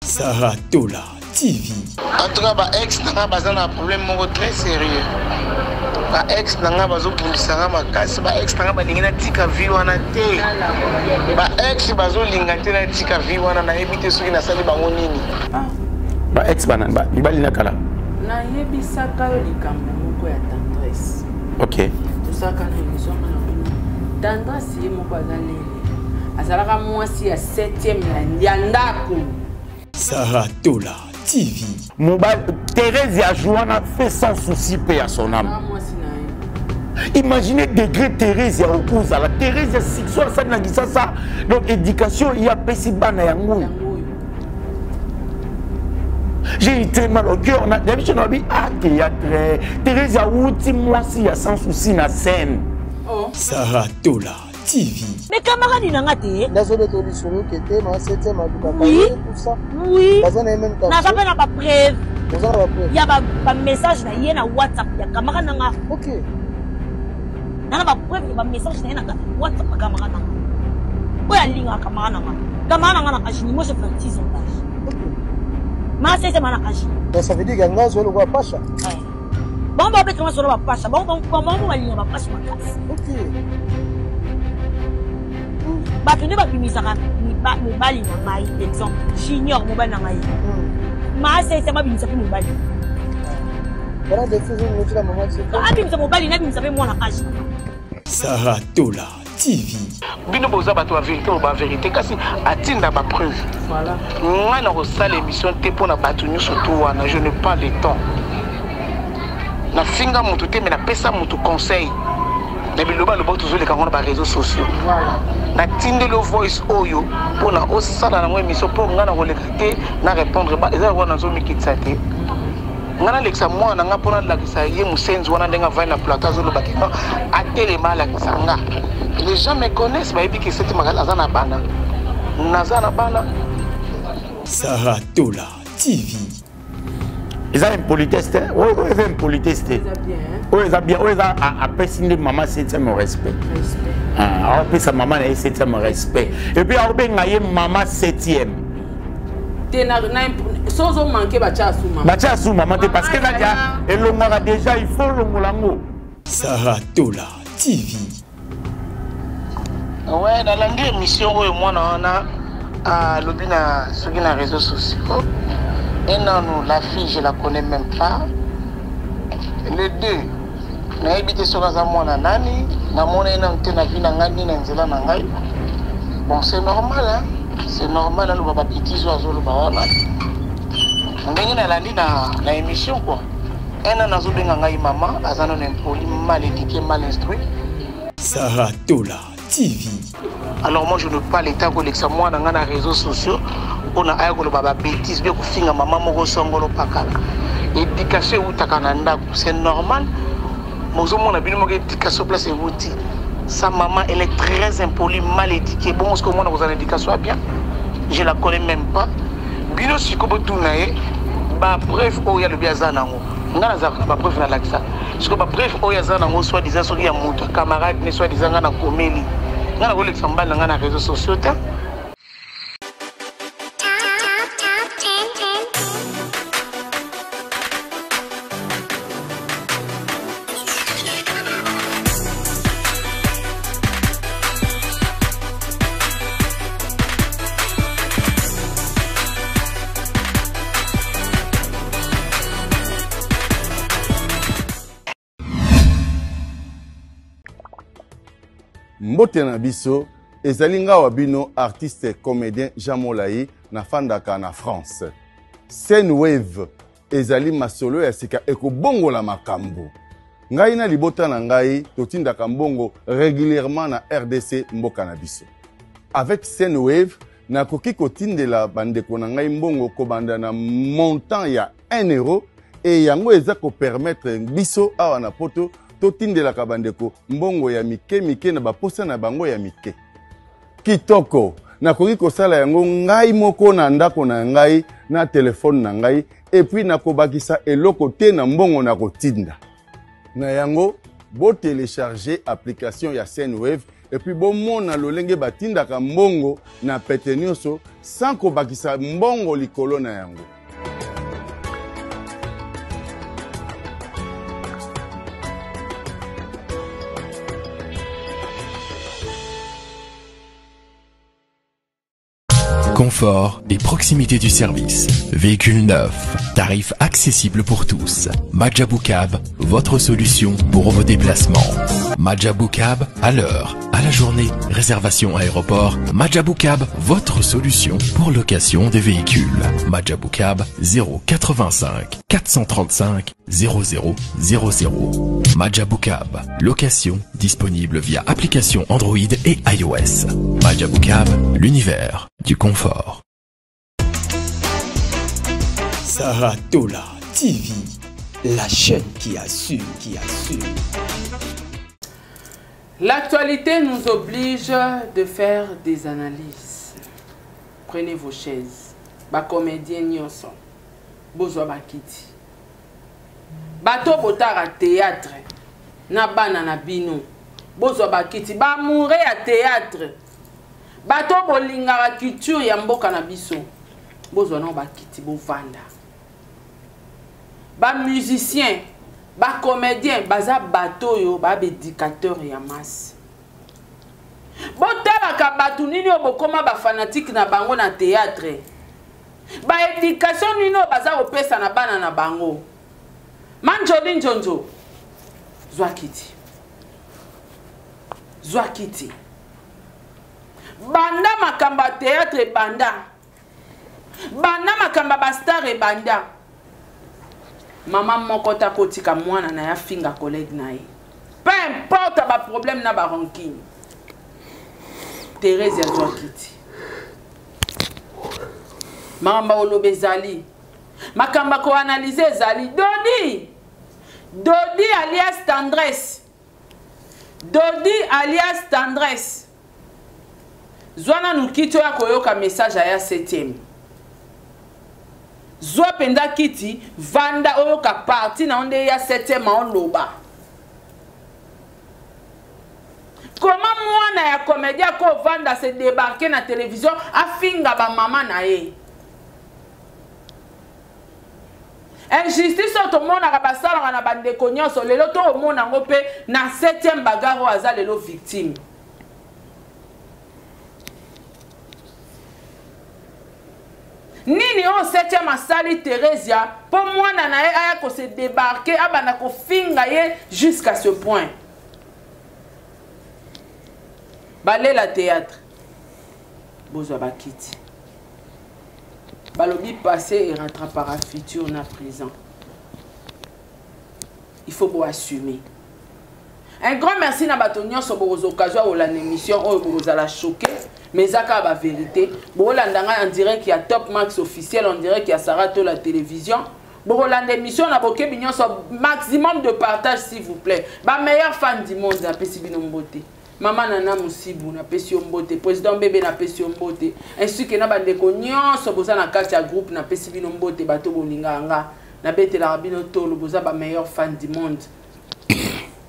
Sarah Tola TV. En tout cas, ba ex na nga baza na problème moko très sérieux. Ba ex na nga bazobundisa nga makasi, ba ex na nga balingi natika vie wana te. Ba ex bazolinga te natika vie wana, nayebi te soki nasali bango nini. Ah. Ba ex bana ba mibali na kala. Nayebisaka yo likambo moko ya tendresse. Ok. Tosalaka na émission na bino. Tendresse ye moko aza lele. Azalaka mwasi ya 7e ya ndako. Sarah Tola TV. Mobali Thérèse ya Joana fait sans souci paix à son âme. Imaginez degré Thérèse ya okozala Thérèse ya succès asali na Kisasa donc éducation ya pesi bana yango. J'ai eu très mal au cœur. Na biso na bi ah théâtre. Thérèse ya wuti mwasi ya sans souci na scène. Oh. Sarah Tola TV. Mais camarade na nga te. Nazobeta lisolo ke te na 7e alukaka oui. ye tout ça. Oui. Baza na ye même quartier. Naza mpe na ba preuve. Oza na ba preuve. Ya ba, ba message na ye na WhatsApp ya camarade na nga. OK. Na na ba preuve ya ba message na ye na WhatsApp ya camarade na nga. Oyo alingaka camarade na nga. Camarade na nga na âge ni moi j'ai 26 ans d'âge. OK. Ma 16 na âge. Donc ça veut dire que nga zo lokola pasha. Ouais. Bango babetaka masolo bapasha bango bango balinga bapasha makasi. Ok. Bato nde babimisaka mobali na ngai exemple junior mobali na ngai maasaisa babimisa mpe mobali abimisa mobali nabimisa mpe mwana age. Sarah Tola TV. Bino boza bato ya verité, ba verité kasi atinda ba preuve. Voilà. Ngai na kosala émission te mpo na bato nyonso tu wana, je n'ai pas le temps. Nafinga motu te, mais napesa motu conseil. Na biloba loba tozoleka yango na ba réseaux sociaux. Voilà. Natindeli yo voice oyo mpo na osala nango émission mpo ngai na koleka te na répondre ba eza wana nazomikitisa te. Ngai nalekisa mwana na ngai mpo nalakisa ye mosenzi wana ndenge avandi na plateau azoloba ke non, atelema alakisa nga. Les gens me connaissent, bayebi ke Seti Makala aza na bana. Naza na bana. Sarah Tola TV. Eza impolitesse te. Oyo oyo eza impolitesse te. Oyo eza bien, oyo eza apesi nde mama 7e respect. Respect. Ah, apesa mama na ye 7e respect. Et puis aobenga ye mama 7e. Te na na so ozo manquer batia sous mama. Batia sous mama te parce que là dia elongaka déjà, il faut longola ngo. Sarah Tola TV. Ouais, nalandi émission oyo mwana wana alobi na soki na réseaux sociaux. Et nanu la fille je la connais même pas. Le deux nayebi te soki aza mwana nani, namona ye nanu te na vie na ngai ni na nzela na ngai. Bon, c'est normal hein. C'est normal aloba ba bêtises oyo azoloba wana. Ndenge nalandi na, na émission quoi. Un an azobenga ngai mama, aza nanu impoli, mal éduqué, mal instruit. Sarah Tola TV. Alors moi je ne pas l'état kolekisa mwana nga na réseaux sociaux mpona aya koloba ba bêtises bien kofinga mama moko songolo pakala. Éducation eutaka na ndako, c'est normal. Mozomona bino moko éducation place euti. Sa maman elle est très impolie, mal éduquée. Bon, ce que moi vous avez éducation bien, je la connais même pas. Bino siko botuna ye ba preuve oyo ya lobi aza nango. Nga nazalaka na ba preuve na lakisa. Siko ba preuve oyo aza nango soit disant soki ya moto camarade ne soit disant nga na komeli. Nga na kolekisa mobali na nga na réseaux sociaux te. Mbote na biso ezali nga wa bino artiste comédien Jean Molayi na fandaka na France. Sendwave ezali masolo ya sika ekobongola makambo. Ngai na libota na ngai totindaka mbongo régulièrement na RDC mboka na biso. Avec Sendwave nakoki kotindela bandeko na ngai mbongo kobanda na montant ya 1 euro e yango eza kopermettre biso awa na poto totindelaka bandeko mbongo ya mike mike na baposa na bango ya mike. Kitoko, nakoki kosala yango ngai moko na ndako na ngai na telefone na ngai et puis nakobakisa eloko te na mbongo na kotinda. Na yango, botélécharger application ya Sendwave Et puis bomona lolenge batindaka mbongo na pete nyonso sans kobakisa mbongo likolo na yango. Confort et proximité du service. Véhicule neuf, tarif accessible pour tous. Majabou Cab, votre solution pour vos déplacements. Majabou Cab, à l'heure, à la journée, réservation aéroport. Majabou Cab, votre solution pour location des véhicules. Majabou Cab, 085 435 00 00. Majabou Cab, location disponible via application Android et iOS. Majabou Cab, l'univers du confort. Saratola TV, la chaîne qui assure, qui assure. L'actualité nous oblige de faire des analyses. Prenez vos chaises. Ba comédien nyonso. Bozwa bakiti. Bato botara théâtre na bana na bino. Bozwa bakiti ba amoureux ya théâtre. Bato bolingaka culture ya mboka na biso. Bozwa na bakiti bovanda. Ba musiciens, ba comédiens baza bato yo ba éducateur ya masse. Botalaka bato nini oyo bokoma ba fanatique na bango na théâtre. Ba éducation nini oyo baza kopesa na bana na bango. Manjoli njonjo, zwa kiti. Zwa kiti. Banda makambo ya théâtre ebanda. Banda makambo ya ba star ebanda. Mama moko ta kotika mwana na ya finga collègue na ye. Peu importe ba problème na ba rancune. Thérèse ya zwa kiti. Makambo oloba ezali. Makambo ko analyser ezali. Dodi. Dodi alias Tendresse. Dodi alias Tendresse. Zwa nanu kiti oya koyoka message aya 7e. Zwa mpenza kiti, vanda oyoka parti na onde ya 7e aoloba. Comment mwana ya comédien ko vanda se débarquer na télévision afinga ba mama na ye? Injustice oyo tomonaka basalaka na bandeko nyonso lelo tokomona yango mpe na 7e bagarre oyo aza lelo victime. Nini oyo 7e asali Theresia mpo mwana na ye aya ko se débarquer abanda kofinga ye jusqu'à ce point? Balela théâtre, bozwa bakiti. Balobi passé et rattrapera futur na présent. Il faut bo assumer. Un grand merci na bato nyonso bokozwa occasion ya kolanda émission oyo, bokozala choqué, mais eza kaka ba vérité. Bokolanda ngai en direct ya Top Max officiel, en direct ya Sarah Tola télévision. Bokolanda émission na bokebi nyonso, maximum de partage s'il vous plaît. Ba meilleurs fans du monde napesi bino mbote. Mama Nana Musibu napesi yo mbote, président Bébé napesi yo mbote, ainsi que na bandeko nyonso boza na kati ya groupe napesi bino mbote, bato bolingaka nga nabetelaka bino tolo, boza ba meilleurs fans du monde.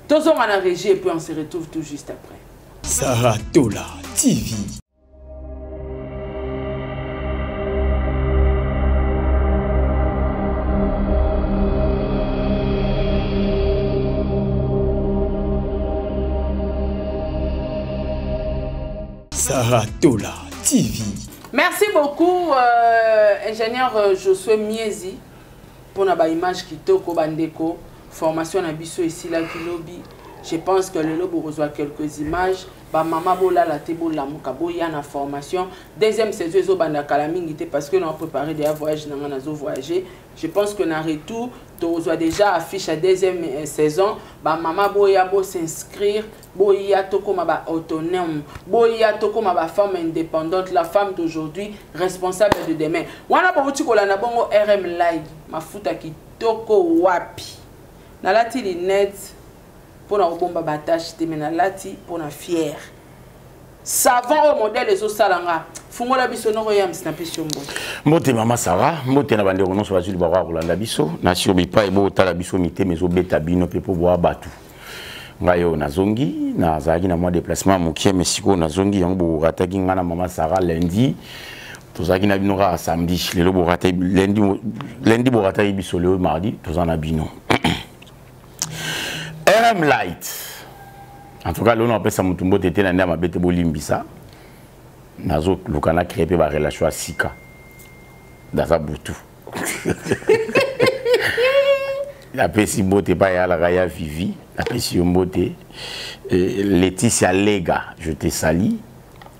Tozonga na régie et puis on se retrouve tout juste après. Sarah Tola TV. Sarah Tola TV. Merci beaucoup, ingénieur Josué Miezi, pour la image kitoko bandeko, formation na biso ici la kilobi. Je pense que le lobo reçoit quelques images. Ba mama bola la te bola muka boya na formation. Deuxième saison ezo banda kala mingi te parce que nous avons préparé des voyages na na zo voyager. Je pense que na retour to reçoit déjà affiche à deuxième saison. Ba mama boya bo s'inscrire, boya toko ma ba autonome, boya toko ma ba femme indépendante, la femme d'aujourd'hui responsable de demain. Wana bo uti kolanda bongo RM Live mafuta kitoko wapi. Nalati lunette pour na bomba batache te mais nalati pour na fier. Savon au modèle ezo salanga. Fungola biso noko ya msina pesi mbote. Mbote mama Sarah, mbote na bande kono so bazuli ba kolanda biso, na sur bipa e bo tala biso mite mezo beta bino pe po boa batu. Ngai oyo nazongi, nazalaki na mwa déplacement mokie, mais sikoyo nazongi yango borataki ngai na mama Sarah lundi. Tozalaki na bino kaka samedi, lelo borataki lundi, lundi borataki biso lelo mardi, toza na bino. RM Light. En tout cas, lelo napesa motu mbote te na nde ya mabe te bolimbisa. Nazoluka na créer mpe ba relation ya sika. Naza butu. Napesi mbote epai yalaka ya Vivi, napesi yo mbote. Laetitia Lega, je te salue.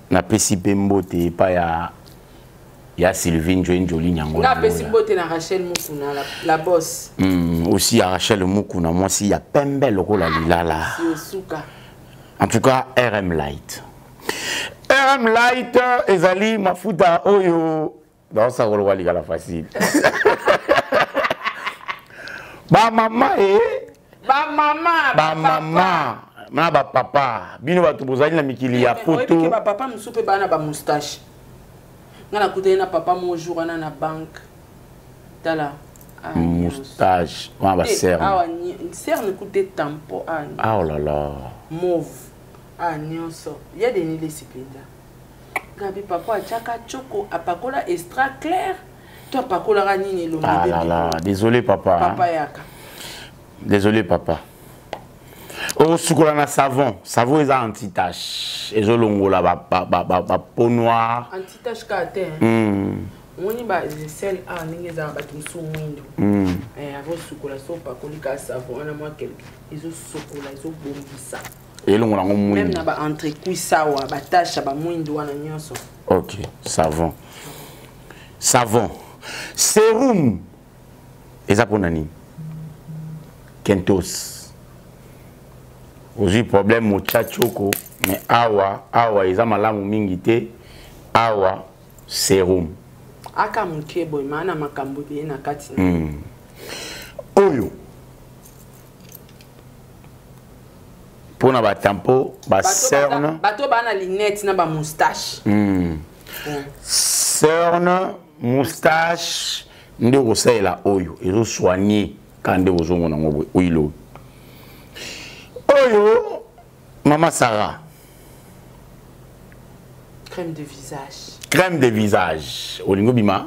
Napesi mpe mbote epai ya Sylvie Njoye Njoli Nyango. Nga apesi mbote na Rachel Mukuna, la boss. Aussi ya Rachel Mukuna, mwasi ya pembe lokola lilala. Si osuka. En tout cas, RM Light. RM Light ezali mafuta oyo naosala koloba likala facile. Ba mama e ba mama, ba mama na ba papa, bino bato bozali na mikili ya poto. Ba papa mosusu mpe bana ba moustache. Nga nakutani na papa mo jour wana na banque. Tala. Ah, moustache, wana ba cerne. Awa cerne kute tampo ah. Ah oh là là. Mauve. Ah nyonso. Ya Denis Lesi mpenza. Gabi papa atiaka choko apakola extra clair. To apakolaka nini elongi Ah là là, désolé papa. Papa yaka. Désolé papa. Osukola na savon, savon eza anti-tache. Ezolongola ba peau noire. Anti-tache ka te. Omoni ba sel a ndenge ezalaka bato mosusu mwindo. Avosukola so opakoli ka savon wana mwa quelque ezosokola ezobongisa. Elongola yango mwindo. Même na ba entrecuisse awa, ba tache ba mwindo wana nyonso. OK, savon. Savon. Sérum. Eza pona nini? Kentos. Ozwi problème motya choko, mais awa, awa eza malamu mingi te. Awa sérum. Aka moke boye, maana makambo ebele na kati na. Oyo. Pona ba tampo, ba cerne. Bato ba na lunette na ba moustache. Cerne, moustache, nde kosalela oyo ezo soigner ka nde kozongo nango boye oilo. Oyo mama Sarah. Crème de visage. Crème de visage. Olingo bima?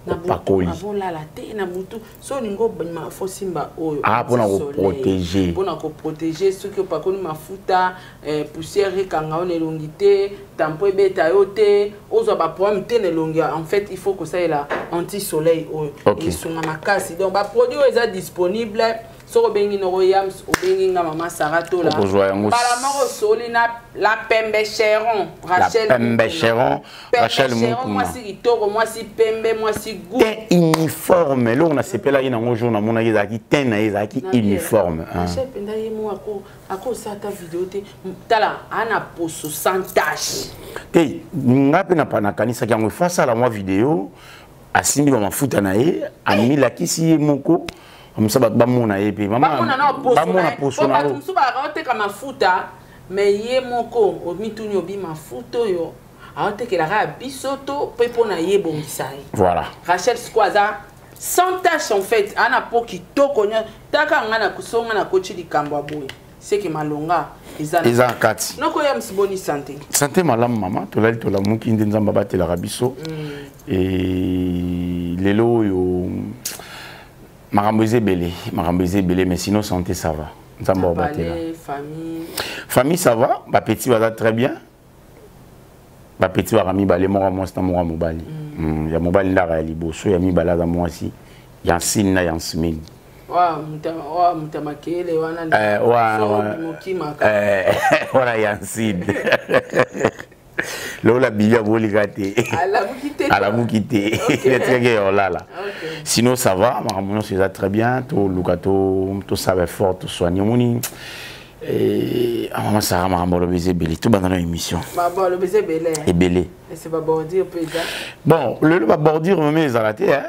Opakoli. Avolala te na butu. So olingo bima fo simba oyo. Ah, pona ko protéger. Pona ko protéger soki opakoli mafuta, poussière ekanga yo na elongi te, tampon ebeta yo te, ozwa ba problème te na elongi. En fait, il faut kosalela anti-soleil oyo. Okay. Esunga makasi. Donc ba produit oyo eza disponible. Soko obengi noko Yams, obengi nga mama Sarah Tola. Okozwa yango Mbala moko osoli na la pembe cheron, Rachel La pembe Mukuna. cheron, Pembe Rachel cheron, Mukuna. mwasi kitoko, mwasi pembe, mwasi goût. Teint uniforme. Eloko nasepelaki nango jour namonaki ezalaki teint na ye ezalaki Na bien. uniforme, hein. Rachel mpenza ye moko akosala ata video te. Tala, ana poso sans tache. Te, nga mpe nakanisaki yango, il faut asala mwa video, asimbi ba mafuta na ye, amilakisi ye moko. Comme ça, bato bamona ye mpe. Mama, Bamona na poso bamona na ye. poso Po na bato yo. mosusu balaka oteka mafuta, mais ye moko, omituni obi mafuta oyo, aotekelaka ya biso to mpe mpo na ye ebongisa ye. Voilà. Rachel sikoyo aza sans tache en fait, ana po kitoko nyonso. Taka nga na so nga na koti likambo ya boye. Seke malonga eza na Eza na kati. Noko ya msiboni santé. Santé malamu mama, tolali tolamuki nde Nzambe abatelaka biso. Et lelo oyo makambo eza ebele, makambo eza ebele, mais sinon santé ça va. Nzambe abatela. Palais, famille. Famille ça va, ba petit baza très bien. Ba petit ba mibale moko mwasi na moko mobali. Ya mobali ndaka ya liboso, ya mibale aza mwasi, ya nsini na ya nsimini. Wa muta, wa muta makele wana ni so bimokimaka. Wana ya nsini. Lola bilia bolika te. Alamuki te. Alamuki te. Ok. Netikaki ya olala. Ok. Sinon ça va, makambo nyonso eza très bien, to luka to saba fort, to soigner moni. Mama Sarah, makambo alobi eza ebele. To banda na émission. Makambo alobi eza ebele. Ebele. Et c'est ba bordure mpe eza. Bon, lelo ba bordure meme ezala te, hein?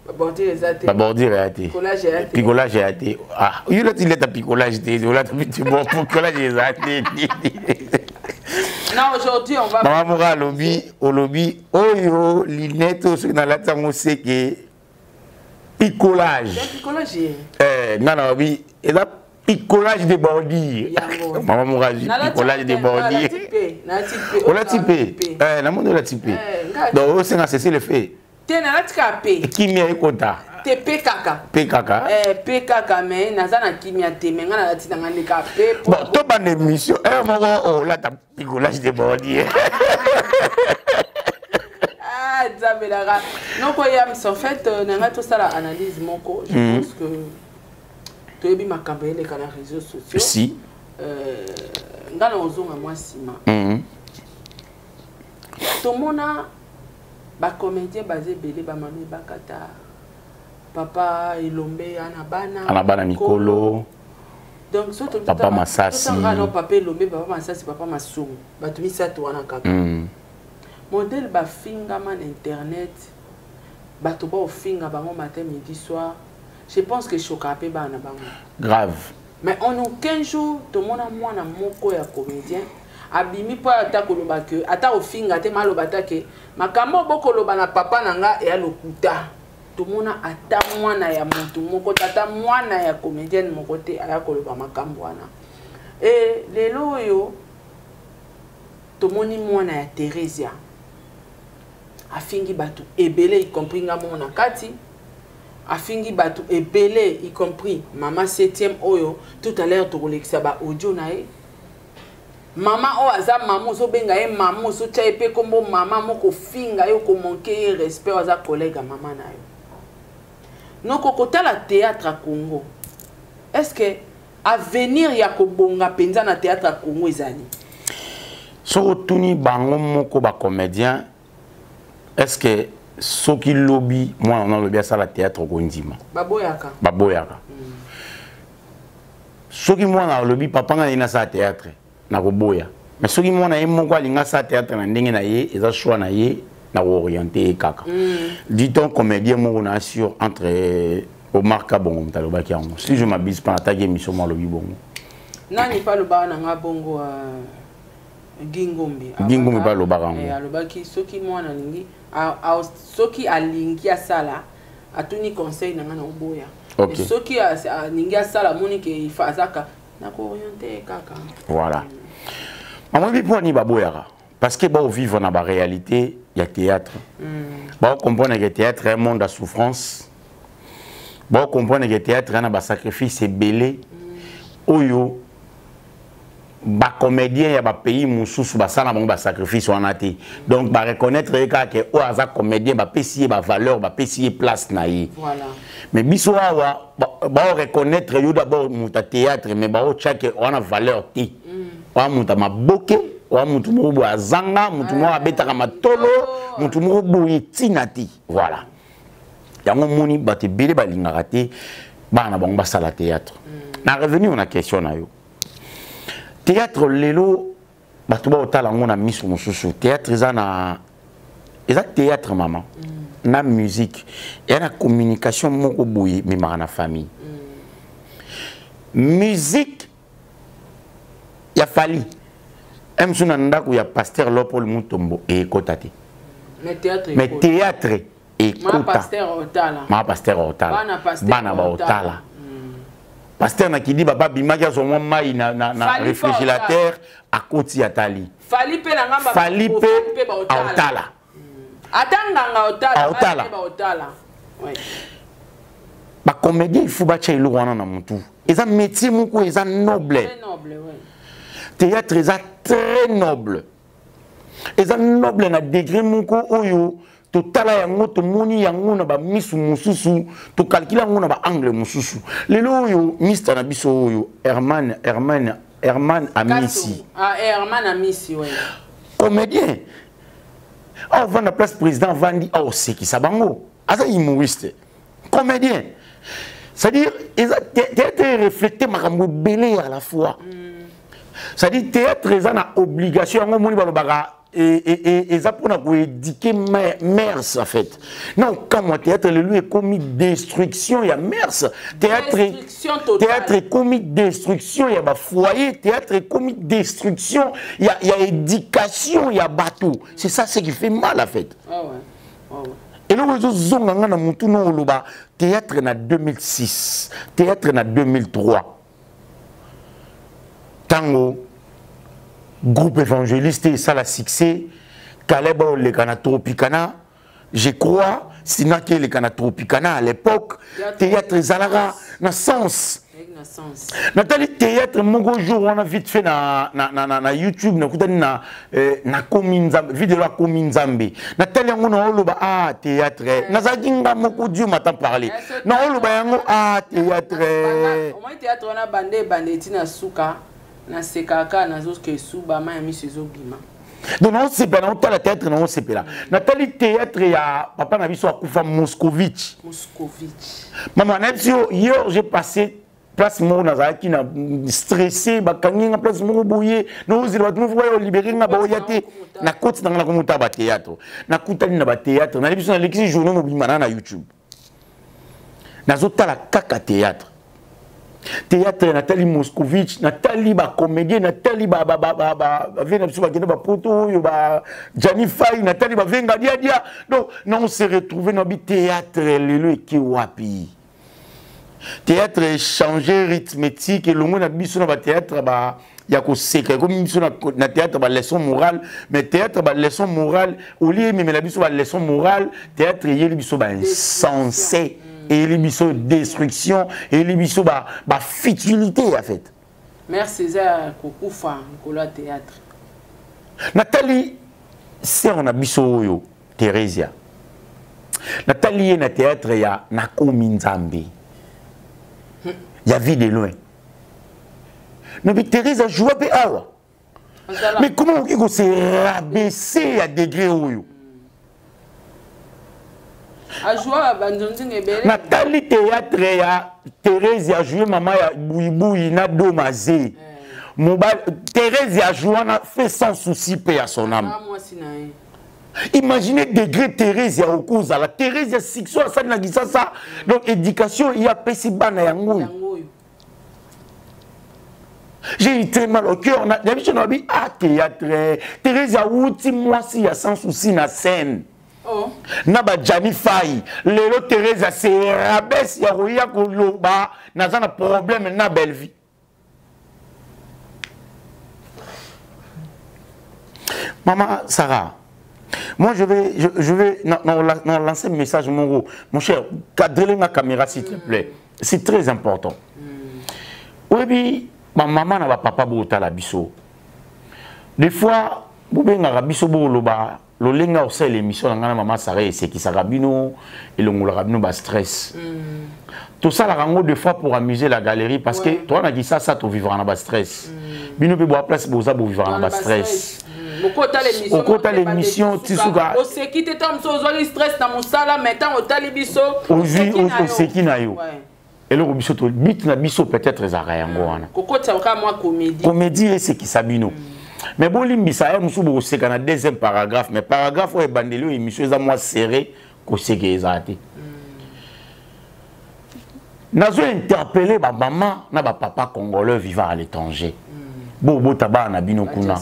Ba bordure eza te. Ba bordure eza te. Picolage eza te. Picolage eza te. Ah, yo lati leta picolage te, yo lati petit bon picolage eza te. Non, aujourd'hui on va Mama Mora alobi, olobi oyo lunette oyo soki nalati yango seke picolage. Ya picolage. Nga na lobi eza Picolage de bordure. Mama Moraji, picolage de bordure. Olati pe. Eh, namoni olati pe. Donc osenga cesser le fait. Te, nalati kaka pe. Kimia ekota. Te, pe kaka. Pe kaka. Eh, pe kaka, mais naza na kimia te, mais nga nalati nanga nde kaka pe. Bon, tobanda émission heure moko olata picolage de bordure. Ah, Nzambe nanga. Noko Yams, en fait, nanga tosala analyse moko, je pense que toyebi makambo eleka na réseaux sociaux. Si. Nga na ozonga mwa nsima. Tomona bacomédien baza ebele, bamama Ebakata, papa Elombe ana bana. Ana bana mikolo. Donc so Papa Masasi. No, papa Elombe, papa Masasi, papa Masumu, bato misato wana kaka. Modèle bafingama na internet, bato baofinga bango matin, midi, soir, je pense que choka mpe bana bango. Grave. Mais en aucun jour tomona mwana moko ya comédien abimi mpo ata koloba ke ata ofinga te, maloba ata ke makambo bokoloba na papa na nga eya lokuta. Tomona ata mwana ya motu moko te, ata mwana ya comédienne moko te aya koloba makambo wana. E lelo oyo tomoni mwana ya Theresia afingi bato ebele, y compris nga moko na kati. Afingi bato ebele, y compris mama 7e oyo tout à l'heure tokolekisa ba audio na ye. Mama oyo aza mama, ozobenga ye mama, ozotya ye mpe kombo mama moko, ofinga ye, okomanke ye respect. Oyo aza collègue ya mama na yo. Noko, kotala théâtre ya Congo, est ce que avenir ya kobonga mpenza na théâtre ya Congo ezali? Soki otuni bango moko bacomédien, est ce que soki lobi mwana wana alobi asala théâtre, okondima? Baboyaka. Baboyaka. Soki mwana alobi: "Papa, ngai nalingi nasala théâtre", nakoboya. Mais soki mwana ye moko alingi asala théâtre na ndenge na ye, eza choix na ye, nakooriente ye kaka. Dit-on comédien moko na assure entre Omar Kabongo, moto alobaki yango, si je m'abuse pas, nataki émission mo alobi bongo. Nani mpe alobaka na nga bongo? Gingombe. Gingombe mpe alobaka yango. Alobaki soki mwana alingi, soki alingi asala, atuni conseil na nga, na oboya. Soki alingi asala, amoni ke ifa azaka, nakooriente ye kaka. Voilà, mama, ebi mpo ani baboyaka? Parce que baovivre na baréalité ya théâtre, baocomprendre que théâtre est un monde ya souffrance, baocomprendre que théâtre eza na basacrifice ebele oyo bacomédien ya bapays mosusu basala bango basacrifice wana te. Donc bareconnaître ye kaka ke oyo aza comédien, bapesi ye bavaleur, bapesi ye place na ye. Mais biso awa, baoreconnaître yo d'abord moto ya théâtre, mais baotiake wana valeur te. Oya moto ya maboke, oya motu moko boye azanga, motu moko abetaka matolo, motu moko boye ntina te. Voilà, yango moni bato ebele balingaka te bana na bango basala théâtre. Na revenir na question na yo, théâtre lelo bato baotala yango na miso mosusu. Théâtre eza na, eza théâtre, mama, na musique eya na communication moko boye ememaka na famille. Musique ya Fally mosusu na ndako ya pasteur Lopol Mutombo ekota te. Mais théâtre, mais théâtre ekota. Ma pasteur otala, bana baotala. Pasteur na kidi baba abimaki, azwa mwa mai na réfrigérateur, akoti, atali. Fally mpe na ngamba. Fally mpe aotala. Ata nganga otala. Aotala. Baotala. Bacomédien, il faut batya eloko wana na motu. Eza métier moko eza noble. Très noble, ouais. Théâtre eza très noble, eza noble na degré moko oyo totala yango, tomoni yango na bamisu mosusu, tokalkile yango na baangle mosusu. Lelo oyo mister na biso oyo Herman Amisi. Ah, Herman Amisi, ouais. Comédien aovanda place président avandi, aosekisa bango, aza humoriste, comédien. C'est-à-dire eza théâtre refléter makambo ebele à la fois. C'est-à-dire théâtre eza na obligation. Yango omoni balobaka eza mpona koéduquer mœurs en fait. Non, kamwa, théâtre lelo ekomi destruction ya mœurs. Théâtre, théâtre ekomi destruction ya bafoyer, théâtre ekomi destruction ya éducation ya bato. C'est ça ce qui fait mal en fait. Ah ouais. Ah ouais. Eloko ezozonga nga na motu no oloba théâtre na 2006, théâtre na 2003. Tango groupe évangéliste esala succès, Caleb oleka na Tropicana, je crois sinaki eleka na Tropicana à l'époque, théâtre ezalaka na sens. Natali théâtre moko jour wana vite fait na, na, na, na, na YouTube, nakutani na eh, nakomi Nzambe, video akomi Nzambe. Natali yango na oloba ah théâtre. Nazalaki nga moko, Dieu m'entend parler. Na oloba yango ah théâtre. Omoni théâtre wana bande ebande eti na suka, nasekaka, nazoka esuba, mai ya miso ezobima. Donc naosepela, naotala théâtre, naosepela. Natali théâtre ya papa na biso akufa, Moscovitch. Moscovitch. Mama, nayebi yo, hier j'ai passé place moko, nazalaki na stressé, bakangi nga place moko boye, naozela bato moko baya olibere nga, baoya te. Nakoti na nga, nakomota bathéâtre, nakutani na bathéâtre. Nayebi biso, nalekisi journée mobimba na YouTube, nazotala kaka théâtre, théâtre. Natali Moscovitch, natali bacomédien, natali bavie na biso bakende bapoto oyo, ba Jani Fai, natali bavenga diadia. Donc na on se retrouve na bi théâtre lelo eke wapi? Théâtre échanger rythmétique elongo na biso na bathéâtre ba ya koseka, ekomi biso na théâtre baleçon morale. Mais théâtre baleçon morale, olie ememela biso baleçon morale, théâtre eyeli biso bainsensé, eyeli biso destruction, eyeli biso bafutilité en fait. Mère Césaire kokufa nkolo ya théâtre. Natali sœur na biso oyo Thérésia, natali ye na théâtre ya Nakomi Nzambe ya Vie de Loin. Nabi Thérèse ajoua mpe awa, mais comment okoki kose rabaisser ya degré oyo? Ajoua banzonzinga ebele. Natali théâtre ya Thérèse ajoue mama ya Buibui na Domaze. Mobali Thérèse ajoue wana fait sans souci, paix à son âme. Mwasi na ye. Imaginez degré Thérèse ya okozala, Thérèse ya succès asali na Kisasa. Donc éducation ya apesi bana yango oyo. J'ai eu très mal au cœur. Na biso na bi ah théâtre. Thérèse awuti mwasi ya sans souci na scène. Oh. Na ba Jani Fai. Lelo Thérèse se rabaisse ya koya koloba naza na problème na Bellevue. Maman Sarah, moi je vais non, non, non, lancer un message mon mon cher, cadrez ma caméra s'il te plaît. C'est très important. Oui, puis ma maman na ba papa botala biso. Des fois, bobengaka biso, boloba lolenga osala émission na ngai na mama Sara esekisaka bino, elongolaka bino bastress. Tosalaka yango deux fois pour amuser la galerie parce que toza na Kisasa, tovivaka na bastress. Bino mpe boa place boza, bovivaka na bastress. Okotala émission ti suka. Oseki te, ntango mosusu ozwaki stress na mosala, mais ntango otali biso, ozwi oseki na yo. Eloko biso to but na biso peut-être ezalaka yango wana. Kokotisa kaka mwa comédie. Comédie esekisa bino, mais bolimbisa ye mosusu, bokoseka na deuxième paragraphe, mais paragraphe oyo ebandeli oyo émission eza mwa serré, koseka ezala te. Nazo interpeller bamama na bapapa congolais vivant à l'étranger, bobota bana na bino kuna,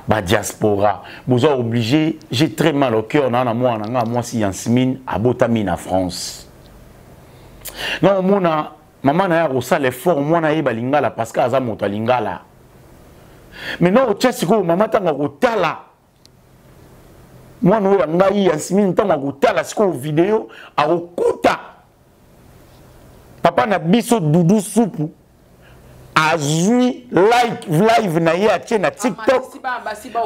badiaspora, boza obligé. J'ai très mal au cœur na mwana nga mwasi Yansmine, abotami na France. Na omona mama na ye akosala effort mwana ayeba lingala parce que aza moto ya lingala. Maintenant otya sikoyo mama, ntango akotala mwana oyo ya ngai Yansmine, ntango akotala sikoyo video, akokuta papa na biso Dudu Supu azwi like live na ye, atie na TikTok,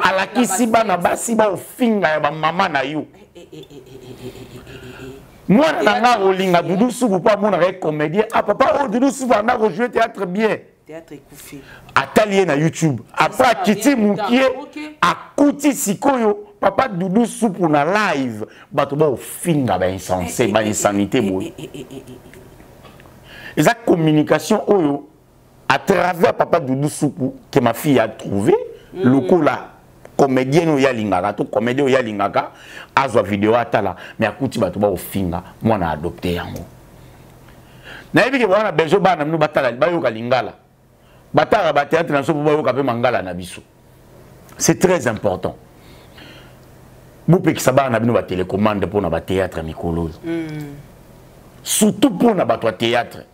alakisi bana basi baofinga ya bamama na yo. Mwana na nga akolinga Dudu Supu mpo amonaka ye comédien. Ah papa oyo Dudu Supu anda kojouer théâtre bien. Atali ye na YouTube, après akiti mokie, akuti sikoyo papa Dudu Supu na live, bato baofinga, bainsensé, bainsanité boye. Eza communication oyo à travers papa Dudu Supu que ma fille a trouvé lokola comédien oyo alingaka to comédien oyo alingaka, azwa video atala, mais akuti bato baofinga mwana, adopte yango. Nayebi ke bwana besoin bana bino batala, bayoka lingala, batala bathéâtre na biso mpo bayoka mpe mangala na biso. C'est très important. Bopekisa bana na bino batélécommande mpona bathéâtre mikolo oyo, surtout mpona bato ya théâtre.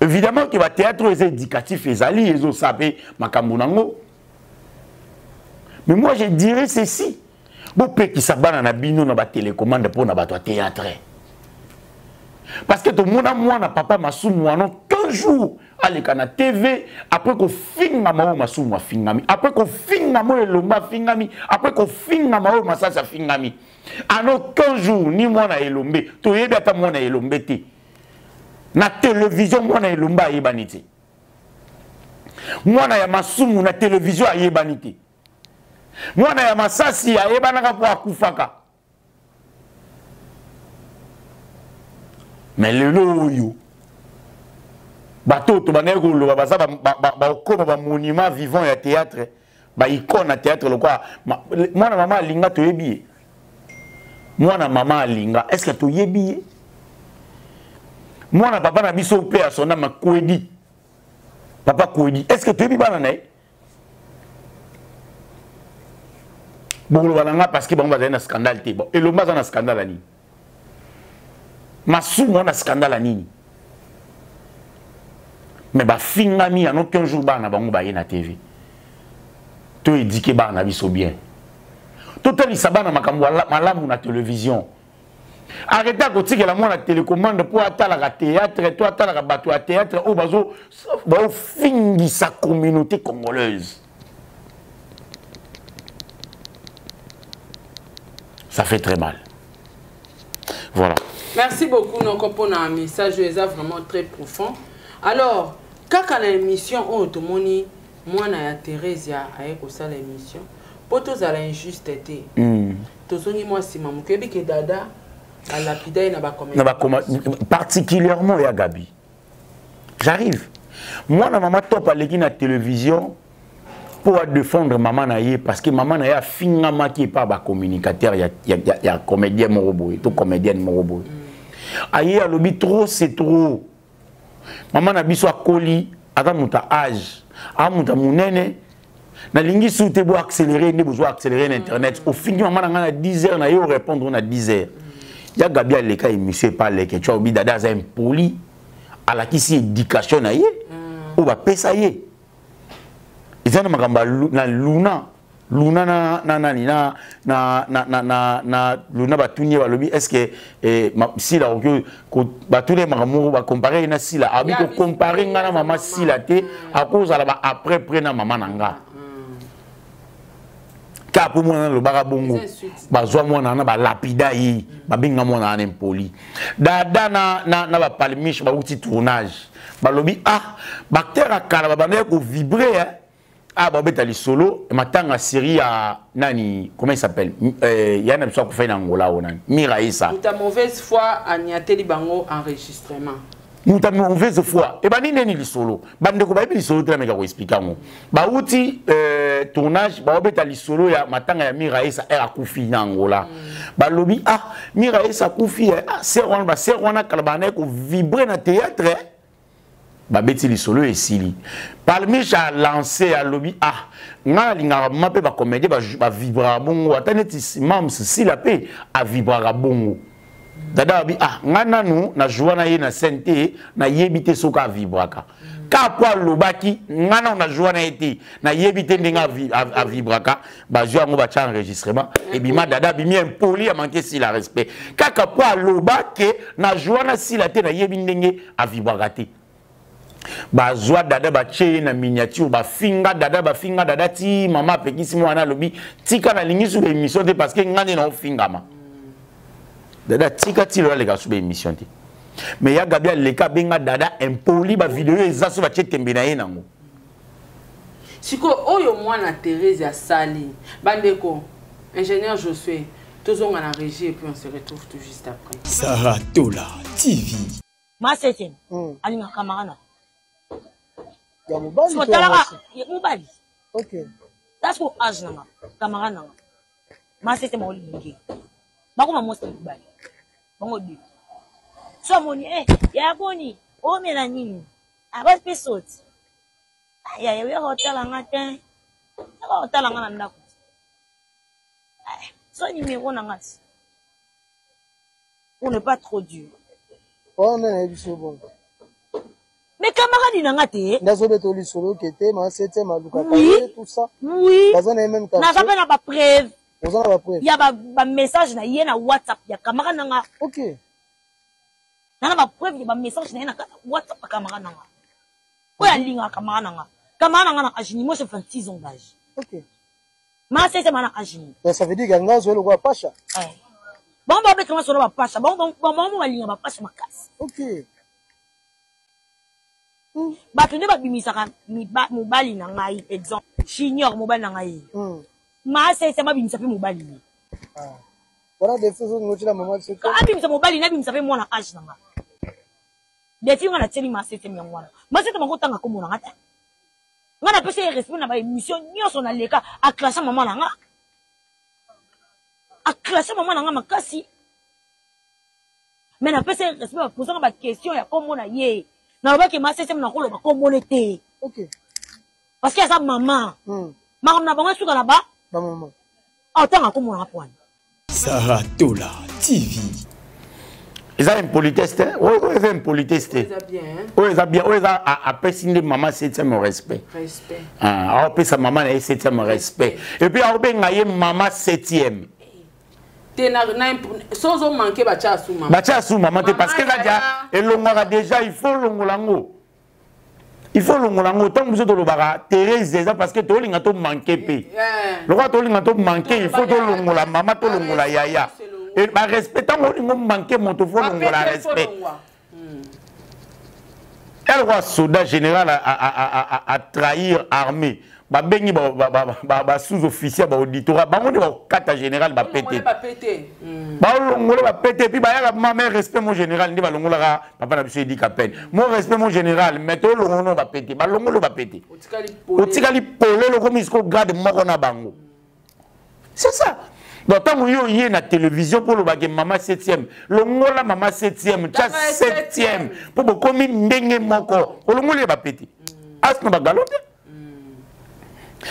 Évidemment que ba théâtre oyo eza éducatif ezali ezosala mpe makambo nango. Mais moi je dirais ceci. Bopekisa bana na bino na ba télécommande mpo na bato ya théâtre. Parce que tomona mwana papa Masumu wana toujours aleka na TV après kofingama oyo Masumu afingami, après kofingama oyo Elombe afingami, après kofingama oyo Masasi afingami. En aucun jour ni mwana Elombe, toyebi ata mwana Elombe te. Na télévision mwana Elombe ayebani te. Mwana ya Masumu na télévision ayebani te. Mwana ya Masasi ayebanaka po akufaka. Mais lelo oyo bato oyo tobandaki koloba baza bakoma ba monument vivant ya théâtre, ba icône ya théâtre lokola mwana mama alinga toyebi ye. Mwana mama alinga, est-ce que toyebi ye? Mwana papa na biso mpe ya son âme Kwedi. Papa Kwedi, est-ce que toyebi bana na ye? Bokoloba na nga parce que bango bazali na scandale te. Bon, Elombe aza na scandale ya nini? Masumu aza na scandale ya nini? Mais bafingami ya no 15 jours bana na bango baye na TV. To éduquer bana na biso bien. Totalisa bana makambo malamu na télévision. Arrêtez kotikela mwana télécommande po atalaka théâtre, to atalaka bato ya théâtre oyo bazo baofingisa communauté congolaise. Ça fait très mal. Voilà. Merci beaucoup Noko pour un message eza vraiment très profond. Alors, kaka na émission oyo tomoni mwana ya Theresia aye kosala émission po tozala injuste te. Tozongi mwa nsima moke, oyebi ke dada alapida ye na ba Na ba particulièrement ya Gabi. J'arrive. Mwana mama Top aleki na télévision pour défendre maman na ye parce que maman na ye afingamaki epa ba communicateur ya, ya, ya, ya comédien moko boye to comédienne moko boye. Aye alobi trop c'est trop. Maman na biso akoli aza moto ya âge, aza moto ya monene. Nalingi su te bo accélérer nde bozwa accélérer na internet. Ofingi maman na ngai na 10 heures na ye orépondre na 10 heures. Ya Gabi aleka émission epa leke, tu vois, obi dada aza impoli, alakisi éducation na ye, oyo bapesa ye. Eza na makambo ya na Luna, Luna na, na nani, na, na, na, na, na, na Luna batuni ye balobi, est-ce que, eh, ma, Sila okoki ko, batuni ye makambo moko, ba comparer ye na Sila. Abi ko comparer nga na mama Sila te, akozala ba après près na mama na nga. Kaka po mwana alobaka bongo, bazwa mwana wana, balapida ye, babenga mwana wana impoli. Dada na, na, na ba palmiche bauti tournage. Balobi, ah, bacteur ya kala babandaki ko vibrer, hein. Ah, babeta lisolo, matanga série ya nani, comment il s'appelle? Ya na biso akufai na Angola o nani? Mira Issa. Muta mauvaise foi aniateli bango enregistrement. Muta mauvaise foi. E ba nini nini lisolo? Bandeko bayebi lisolo te na meka ko expliquer yango. Bauti tournage, babeta lisolo ya matanga ya Mira Issa er akufi na Angola. Balobi, ah, Mira Issa akufi, eh, ah, ser wana, ba ser wana kala bana ko vibrer na théâtre, eh. Babeti lisolo esili. Palmiche a lancé alobi, ah, nga lingaka ma pe ba comédien ba, ba vibrera bongo, ata neti mams sila pe a vibrera bongo. Dada abi, ah, nga nanu na joua na ye na scène te, na yebi te soka vibraka. Ka po alobaki, nga nanu na joua na ye te, na yebi te ndenge a vibraka, ba joua yango ba tia enregistrement, ebima dada abimi impoli a manquer sila respect. Kaka po alobake na joua na sila te, na yebi ndenge a vibraka te. Bazwa dada batie ye na miniature, bafinga dada, bafinga dada ti mama apekisi mwana alobi tika nalingi suba émission te parce que nga nde naofingama. Dada tika ti lelo aleka suba émission te. Mais ya Gabi aleka abenga dada impoli, ba vidéo eza so batie tembe na ye nango. Siko oyo mwana Thérèse asali, bandeko, ingénieur Josué, tozonga na régie et puis on se retrouve tout juste après. Sarah Tola TV. Ma septième. Alinga camarade na. Ya mobali So, to ya talaka, mwasi? ya mobali. Ok. That's ko âge na nga, camarade na nga. Ma septième olingi. Bakoma mwasi na mobali. Bango deux. So amoni, eh, ya boni, omela nini? Aba pe soti. Ah, ya, ya, ya, otala nga te. Ya, otala nga na ndako. Ah, so numéro na nga. Pour ne pas trop dur. Oh, non, non, c'est bon. Mais Camarade na nga te. Ndazobeta lisolo ke te ma septième alukaka ye tout ça. Oui. Baza na ye même quartier. Naza pe na ba preuve. Oza na ba preuve. Ya ba message na ye na WhatsApp ya camarade na nga. OK. Na ba preuve ya ba message na ye na WhatsApp ya camarade na nga. Oyo alingaka camarade na nga. Camarade na nga na âge ni moi j'ai 26 ans d'âge. OK. Ma septième na âge ni. Mais ça veut dire que nga zo lokola pasha. Eh. Bango ba betanga solo ba pasha. Bango bango balinga ba pasha makasi. OK. Bato nde babimisaka mobali na ngai, exemple junior, mobali na ngai ye. Maasese babimisa mpe mobali ye. Abimisa mobali nabimisa mpe mwana age na nga defi nga natieli maasese yango wana. Maasese bango otanga kombo na nga te. Nga napesa ye respect na baémission nyonso naleka. Aclasha mama na nga, aclasha mama na nga makasi, mais napesa ye respect. Bapozanga baquestion ya kombo na ye, nalobaki masese nakoloba kombo ne te parce que aza mama. Makambo na bango esuka na ba otanga kombo na nga pwani. Sarah Tola TV. Eza impolitesse te, oyo eza impolitesse te, oyo eza bien, oyo eza apesi nde mama septième respect, aopesa mama na ye septième respect, et puis aobenga ye mama septième. Te, na so ozomanke, batya asu mama. Batya asu mama te, parce que eza dia elongwaka déjà. Il faut longola yango, il faut longola yango. Ntango biso tolobaka Thérèse, eza parce que tolinga tomanke mpe lokola tolinga tomanke, il faut tolongola mama, tolongola yaya, barespect. Ntango olingo manke moto, faut longola respect. Eloko soda général a trahir armée, babengi basous-officier, baauditorat, bango nde bakokata général bapete, balongola bapete, puis bayaka mama respect mon général. Nde balongolaka papa na biso edika peine, mon respect mon général, mais tolongono bapete, balongolo bapete, otikali polele, okomi siko grade moko na bango. C'est ça. Donc ntango yo ye na télévision mpo olobake mama septième, longola mama septième, tia septième, mpo bokomi ndenge moko, olongoli ye bapete as na bagalo te.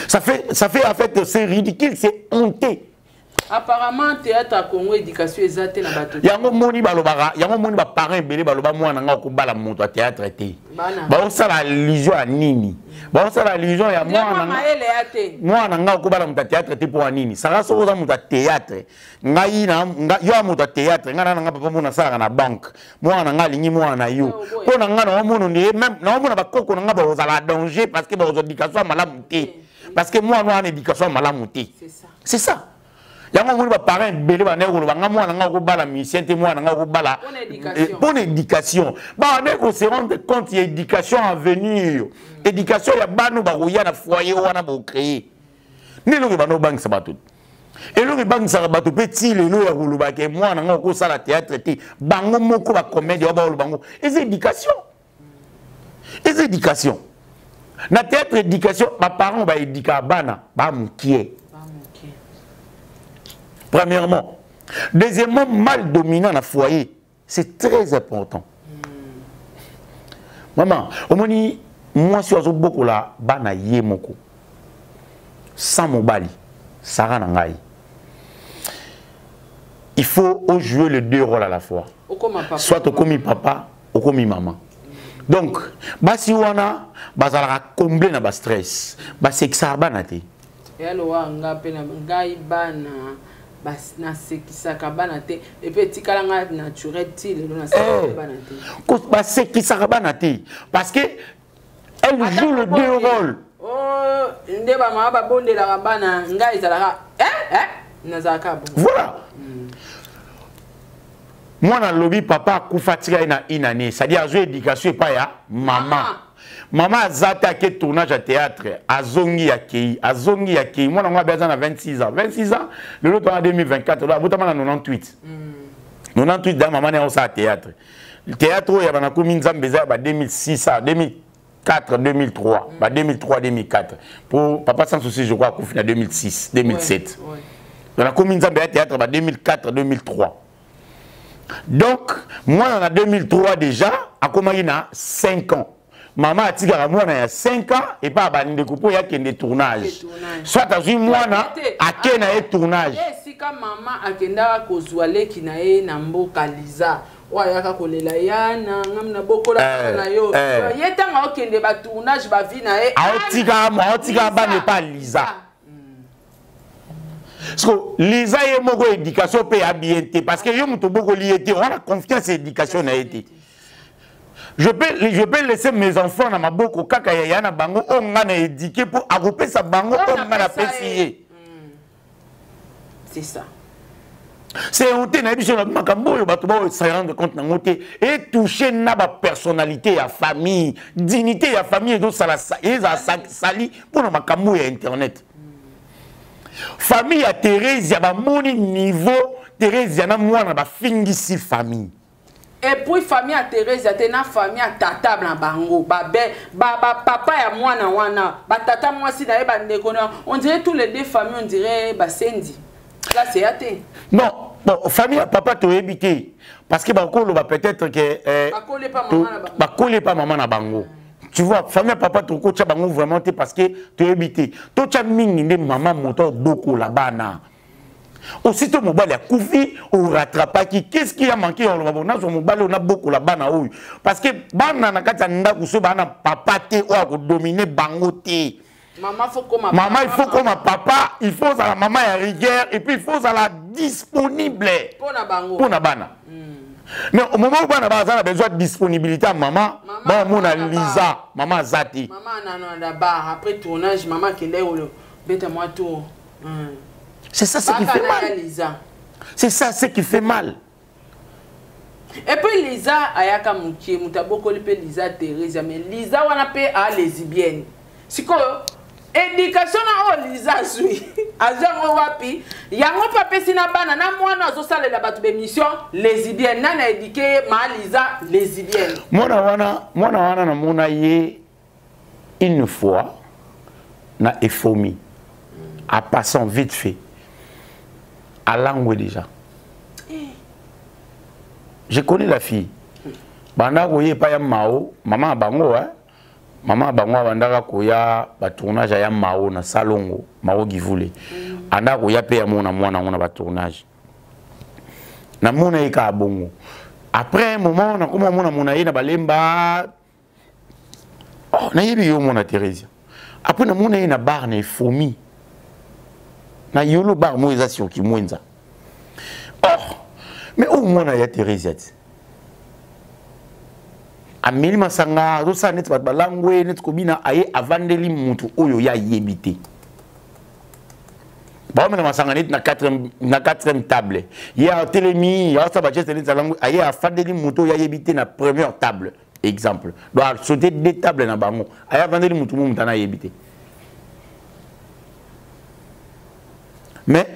Ça fait en fait, c'est ridicule, c'est honteux. Apparemment théâtre ya Congo, éducation eza te na bato. Yango moni balobaka, yango moni baparent ebele baloba mwana nga okobala moto ya théâtre te. Baosala allusion ya nini? Baosala allusion ya mwana nga okobala moto ya théâtre te. Mpo ya nini? Saka soki oza moto ya théâtre, ngai yo ya moto ya théâtre, ngai na nga papa mona asalaka na banque, mwana na nga alingi mwana na yo, mpo na nga naomona nde même naomona bakoko na nga bakozala danger, parce que bakozwa éducation ya malamu te, parce que mwana wana éducation ya malamu te. C'est ça. Yango omoni baparent ebele bandeki koloba nga mwana nga okobala musicien te, mwana nga okobala mpo na éducation. Bandeki kose rendre compte ya éducation à venir, éducation ya bana bakoya na foyer wana bocréer. Nde eloko ebanda obangisa bato, eloko ebangisaka bato mpe ti lelo ya koloba ke mwana nga okosala théâtre te, bango moko bacomédie wa baoloba bango, eza éducation, eza éducation na théâtre. Éducation, baparent baédikaka bana bamokie premièrement. Deuxièmement, mâle dominant na foyer, c'est très important. Mama, omoni mwasi oyo azobokola bana ye moko sans mobali, sara na ngai, il faut jouer les deux rôles à la fois, soit okomi papa, okomi mama. Donc basi wana bazalaka comblé na bastress, basekisaka bana te. Yalowa nga mpe na ngai bana nasekisaka bana te, et puis etikala nga naturel ti lelo, nasekisaka bana te. Basekisaka bana te parce que elle joue le deux rôles. Oh, nde bamama babondelaka bana, ngai ezalaka nazalaka bon. Voilà. Mwana alobi papa akufa, tika ye na une année, c'est-à-dire azwi éducation epai ya mama. Mama aza te, ake tournage ya théâtre, azongi, akei, azongi, akei. Mwana ngo abe aza na 26 ans, 26 ans lelo tona 2024, abotama na 98, 98 da mama ne aosala théâtre. Théâtre oyo ya banakomi nzambe eza ya ba 2006 a 2004, 2003, ba 2003, 2004, po papa Sans Souci, je crois, akufi na 2006, 2007. Donc nakomi nzambe ya théâtre ba 2004, 2003. Donc mwana na 2003 déjà akomaki na 5 ans. Mama atikaka mwana ya 5 ans epa ya bandeko mpo ye akende tournage, soit azwi mwana ake na ye tournage. Esika mama akendaka kozwa leki na ye na mboka Liza. Oyo ayaka kolela ya na ngam na bokola eh, na yo. Eh. Ye ntango aokende ba tournage ba vie na ye. Aotika aotika bana epa Liza. Ah. Parce que Liza ye moko éducation pe ya bien te parce que yo moto obokoli ye te wana confiance ya éducation na ye te. Je peux laisser mes enfants na maboko kaka ya ya na bango oyo nga na éduquer mpo akopesa bango oyo nga napesi ye. C'est ça. C'est honte na biso na makambo oyo bato ba se rendre compte nango te et toucher na ba personnalité ya famille, dignité ya famille ezosala ezala sali mpo na makambo ya internet. Famille ya Theresia bamoni niveau Theresia na mwana bafingisi famille. Et puis famille ya Theresia te na famille ya tata na bango ba be ba, ba papa ya mwana wana ba tata mwasi na ye ba ndeko na on dirait tous les deux familles on dirait ba sendi place ya te. Non, bon famille ya papa toyebi te parce que bakoloba peut-être que eh, bakoli pa mama na bango. Tu vois, famille ya papa tokotya bango vraiment te parce que toyebi te. Totya mingi nde mama moto abokola bana. Aussitôt mobali akufi, o rattrapaki. Qu'est-ce qui a manqué? Oloba bon nazwa mobali oyo nabokola bana oyo. Parce que bana na kati ya ndako so bana papa te oyo akodomine bango te. Maman faut koma Maman il faut koma papa, il faut ozala maman ya rigueur et puis il faut ozala disponible. Pona bango. Pona bana. Mais au moment où bana baza na besoin de disponibilité ya maman, ba mona Lisa, maman aza te. Maman nano na bar après tournage maman akende oyo beta moi tour. C'est ça ce qui fait mal. C'est ça ce qui fait mal. Et puis Lisa ayaka mukie mutu abokoli mpe Lisa Theresia mais Lisa wana mpe a lesbienne. Sikoyo éducation na oyo Lisa azwi azwi yango wapi? Yango mpe apesi na bana na mwana azosalela bato b'émission lesbienne nani a éduqué ye ma Lisa lesbienne. Mwana wana mwana wana namona ye une fois na efomi en passant vite fait alangwe déjà. Je connais la fille. Banda koye epai ya Mao, mama ya bango hein. Mama ya bango abandaka koya ba tournage ya Mao na Salongo, Mao Givule. Andaka koya pe ya mona mwana yango na ba tournage. Namona ye kaka bongo. Après un moment nakoma mona mona ye na balemba. Oh, nayebi yo mona Theresia. Après namona ye na bar na efomi. Na yolo bar mo eza sur Kimwenza. Oh, mais oyo mwana ya Theresia ti. Ameli masanga, azosala neti bato balangwe, neti kobina, aye avandeli mutu oyo ye ayebi te. Baomela masanga neti na quatrième table. Ye atelemi, aosala ba geste neti alangwe, aye afandeli mutu oyo ayebi te na première table. Exemple. Donc a sauter deux tables na bango. Aye avandeli mutu mo mutu ana ayebi te. Mais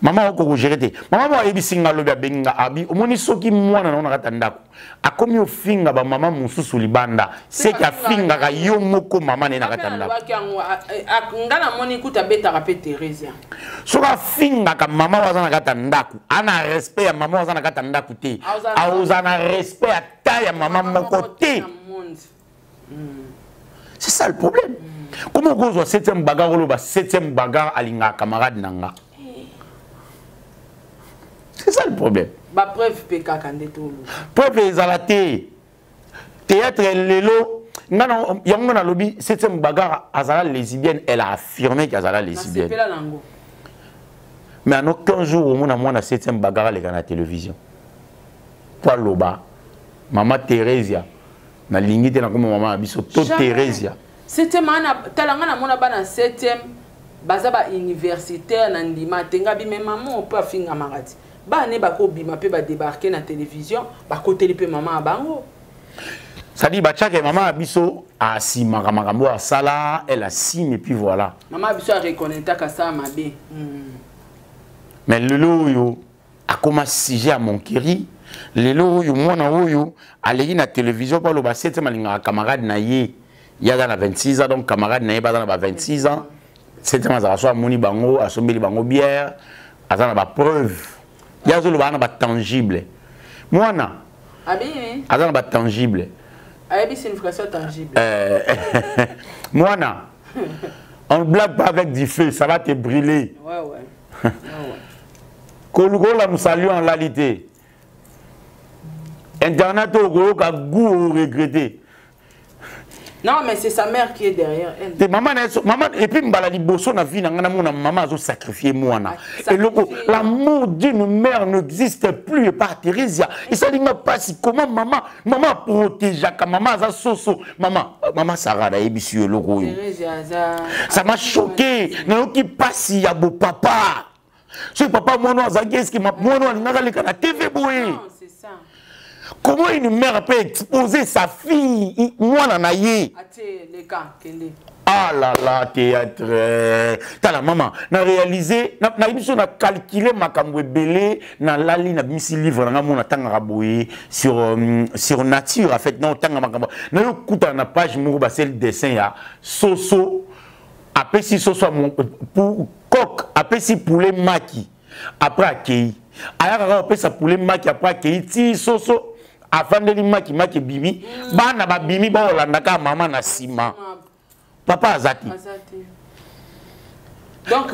mama oko ko gérer te. Mama mo ayebisi nga lobi abengi nga abi omoni soki mwana na ona kata ndako akomi ofinga ba mama mosusu libanda seki afingaka yo moko mama na ye na kata ndako. Nga namoni kuta betaka pe Theresia. Soki afingaka mama oyo aza na kati ya ndako, ana respect ya mama oyo aza na kati ya ndako te, aoza na respect ata ya mama moko te. C'est ça le problème. Comment okozwa 7e bagarre oloba 7e bagarre alingaka camarade na nga? C'est ça le problème. Ba preuve pe kaka nde toloba. Preuve ezala te. Théâtre lelo nga na yango nga nalobi 7e bagarre azala lesbienne, elle a affirmé qu'azala lesbienne. Nasepela nango. Mais en aucun jour omona mwana 7e bagarre aleka na télévision. Po aloba mama Theresia nalingi te nakoma mama na biso to Theresia. 7e ana tala nga namona bana 7e baza ba universitaire na ndima te nga bime mama opo afingamaka ti. Bana ne bakobima pe ba débarquer na télévision bakoteli pe mama ya bango. C'est-à-dire batiaka mama ya biso asimaka makambo asala, elle assume et puis voilà. Mama ya biso a reconnaîtaka ça mabe. Mais lelo oyo akoma sujet ya moquerie, lelo oyo mwana oyo aleki na télévision po aloba 7e alingaka camarade na ye. Ye aza na 26 ans, donc camarade na ye baza na ba 26 ans. 7e azalaka so amoni bango, asombeli bango bière, aza na ba preuve. Ye azoloba na ba tangible. Mwana Abi? aza na ba tangible. Ayebi signification tangible. Mwana, on ne blague pas avec du feu, ça va te brûler. Ouais, ouais. Ouais, ouais. Kolukola musali en lalité. Internet okoyoka goût oregrete. Non, mais c'est sa mère qui est derrière elle. Te maman na maman et puis mbala liboso na vie na nga namona maman azo sacrifier mwana. Eloko l'amour d'une mère n'existe plus par Theresia. Esali nga pasi comment maman maman protégeaka maman aza soso maman maman Sarah nayebisi yo eloko oyo. Ça m'a choqué. Nayoki pasi ya bo papa. Soki papa mwana azalaki eske mwana alingaka aleka na TV boye. Non, c'est ça. Comment une mère peut exposer sa fille mwana na ye? Atie leka kende. Ah là là, théâtre. Tala maman, na réalisé, na na biso na calculer makambo ebele, na lali na bimisi livre na mona tanga boye sur sur nature en fait, na tanga makambo. Na yo kuta na page moko ba sel dessin ya soso apesi soso pour coq apesi poulet maki après akei. Ayaka kaka kopesa poulet maki après akei ti soso afandeli maki maki ebimi bana babimi baolanda kaka mama na nsima papa aza te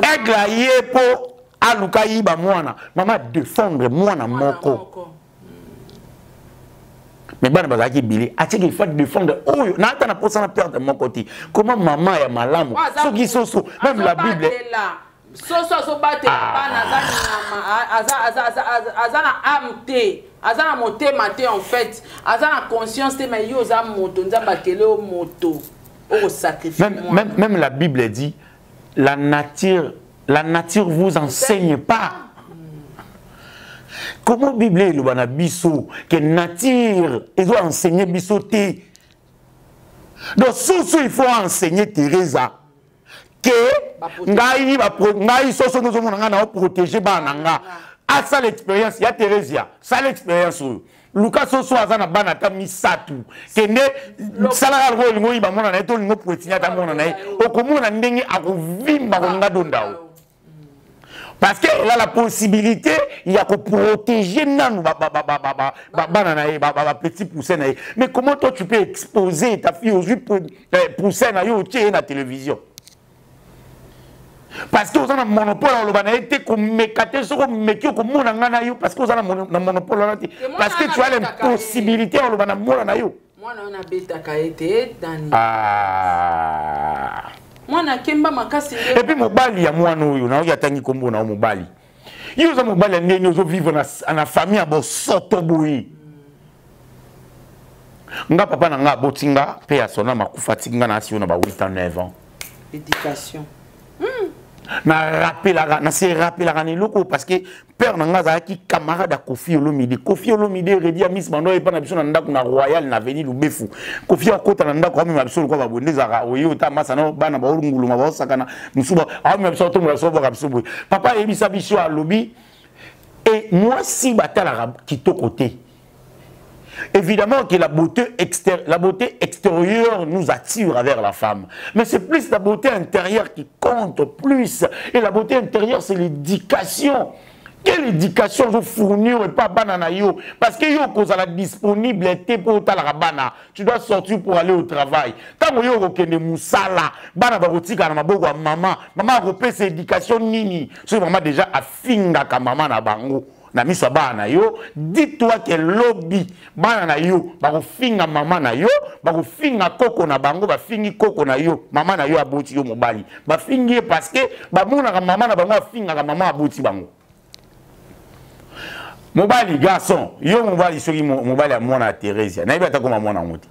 aigle aye mpo aluka yiba mwana mama defendre mwana moko mais bana bazalaki ebele atiaki il faut défendre oyo na ata na mposa na perdre moko te comment mama ya malamu soki soso même la bible soso azobatela bana aza nyama aza na ame te aza na motema te en fait aza na conscience te mais yo oza moto nzambe akele yo moto okosacrifie même, même la bible dit la nature la nature vous enseigne pas. Comment bible eloba na biso que nature ezo enseigner biso te? Donc soso il faut enseigner Teresa que ngai ngai soso nozomona ngai nao protéger bana na nga asala expérience ya Theresia sala expérience oyo luka soso aza na bana ata misatu kende salaka lokola olingi oyiba mwana na ye to olingi opoetinya ata mwana na ye okomona ndenge akovimba kolinga donda o parce que elle a la possibilité ya koprotéger nanu bana na ye bapetit poussin na ye. Mais comment toi tu peux exposer ta fille ozwi poussin na yo otie ye na télévision parce que oza na monopole oloba na ye te komeka te soki omeki okomona ngai na yo parce que oza na monopole wana te parce que tu as l'impossibilité oloba na mwana na yo. Mwana wana abetaka ye te Dani. Ah. Mwana akemba makasi nde. Et puis mobali ya mwana oyo nayoki atangi kombo na yo mobali. Yo oza mobali ya ndenge ozo vivre na, na famille ya bosoto boye. Nga papa na nga aboti nga pe ya sona makufa atiki nga na asi oyo na ba 8 ans 9 ans. Éducation. Na rappelaka, na se rappelaka na eloko parce que père na nga azalaki camarade ya Koffi Olomide. Koffi Olomide Reddy Amis bando epa na biso na ndako na Royal na avenue Lubefu. Koffi akota na ndako amema biso lokola ba bonde ezalaka oye ota masa na bana ba nguluma ba osakana musu ba amema biso atombola biso boka biso boye. Papa ayebisa biso alobi et mwasi batalaka kitoko te. Évidemment que la beauté extérieure nous attire vers la femme. Mais c'est plus la beauté intérieure qui compte plus. Et la beauté intérieure, c'est l'éducation. Quelle éducation vous fournir et pas banana yo? Parce que yo cause la disponibilité pour ta la bana. Tu dois sortir pour aller au travail. Tant que yo okende musala, bana bakotika na maboko ya maman. Maman akopesa éducation nini? Soki maman déjà afingaka maman na bango. Na miso ya bana na yo, dis-toi que lobi bana na yo bakofinga mama na yo, bakofinga koko na bango, bafingi koko na yo, mama na yo aboti yo mobali. Bafingi ye parce que bamonaka mama na bango afingaka mama aboti bango. Mobali garçon, yo mobali soki mobali ya mwana ya Theresia, nayebi ata koma mwana yango te.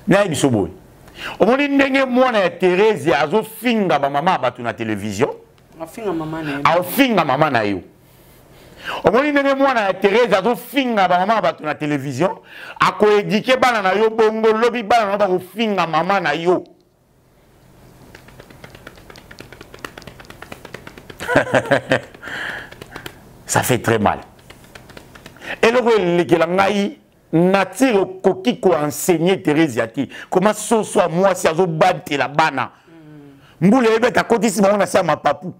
Nayebi so boye. Omoni ndenge mwana ya Theresia azofinga ba mama ya bato na télévision. Afinga mama na yo. Afinga mama na yo. Omoni ndenge mwana ya Therese azofinga ba mama ya bato na télévision, akoedike bana na yo bongo lobi bana na yo bakofinga mama na yo. Ça fait très mal. Eloko elekela ngai nature okoki ko enseigner Theresia te. Comment soso ya mwasi azobatela bana. Mbula ebeta akotisi bango na se ya mapapu.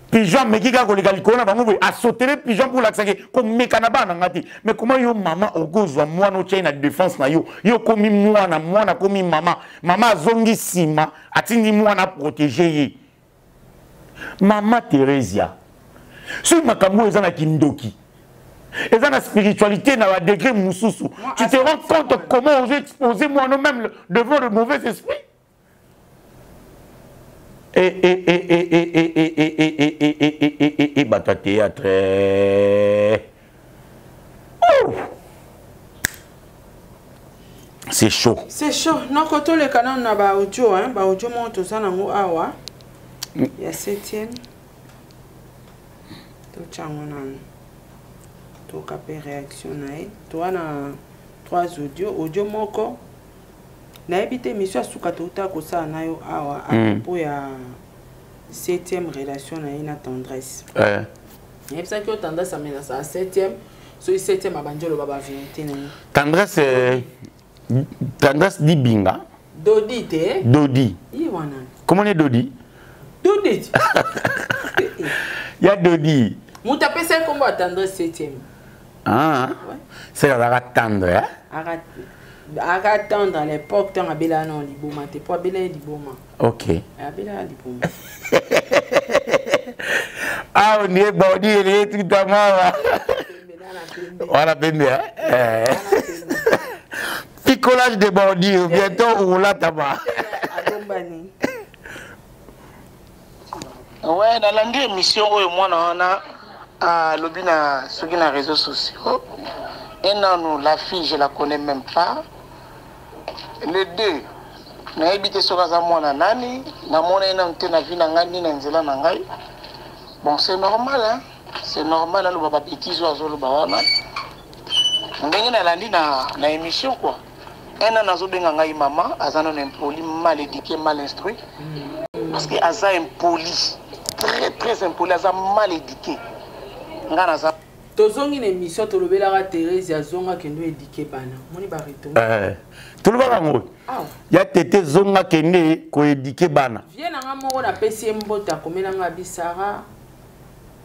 Pigeon ameki kaka koleka likolo na bango boye, asotele pigeon mpo olakisaki komeka na bana na nga te. Mais comment yo mama okozwa mwana otyai na défense na yo? Yo okomi mwana, mwana akomi mama. Mama azongi nsima, atindi mwana aprotéger ye. Mama Theresia, soki makambo oyo eza na kindoki, Eza na spiritualité na ba degré mususu. Tu te rends compte comment ozo exposer moi même devant le mauvais esprit? Et et et et et et et et et et et et et et et et bato ya théâtre. Oh! C'est chaud. C'est chaud. Noko toleka nanu na ba audio hein, ba audio moko toza nango awa. Ya 7e. Totya yango nanu. Toyoka mpe réaction na ye. Toa na trois audio, audio moko nayebi te émission ya suka touta kosala na yo awa à propos ya 7e relation na ye na tendresse. Nayebisaki yo tendresse amenasa ya 7e soki 7e abandi oloba ba vérité na ye. Tendresse tendresse dibinga. Dodi te. Dodi. Ye wana. Comment est Dodi? Dodi. Ya Dodi. Moto apesa ye kombo ya tendresse 7e. Ah. Ouais. C'est azalaka tendre, hein? Aka tendre à l'époque ntango abelaka na liboma te po abela ye liboma. Ok. Abelaka liboma. Ah, on est bodi, il est tout à mort. Voilà, pembe, hein? Picolage de bordure, bientôt on l'a tabac. Ouais, nalandi émission oyo mwana wana alobi na soki na réseaux sociaux. Et nanu la fille je la connais même pas. Le deux nayebi te soki aza mwana nani, namona ye nanu te na vie na ngai ni na nzela na ngai. Bon, c'est normal hein. C'est normal aloba ba bêtises oyo azoloba wana. Ndenge nalandi na na émission quoi. Un an azobenga ngai mama, aza nanu impoli, mal éduqué, mal instruit. Parce que aza impoli, très très impoli, aza mal éduqué. Nga naza tozongi na émission tolobelaka Thérèse azonga kende éduquer bana. Moni ba retourner. Tolobaka yango. Ya tete zonga kende ko éduquer bana. Vie na nga moko na pesi ye mbote akomela nga bisara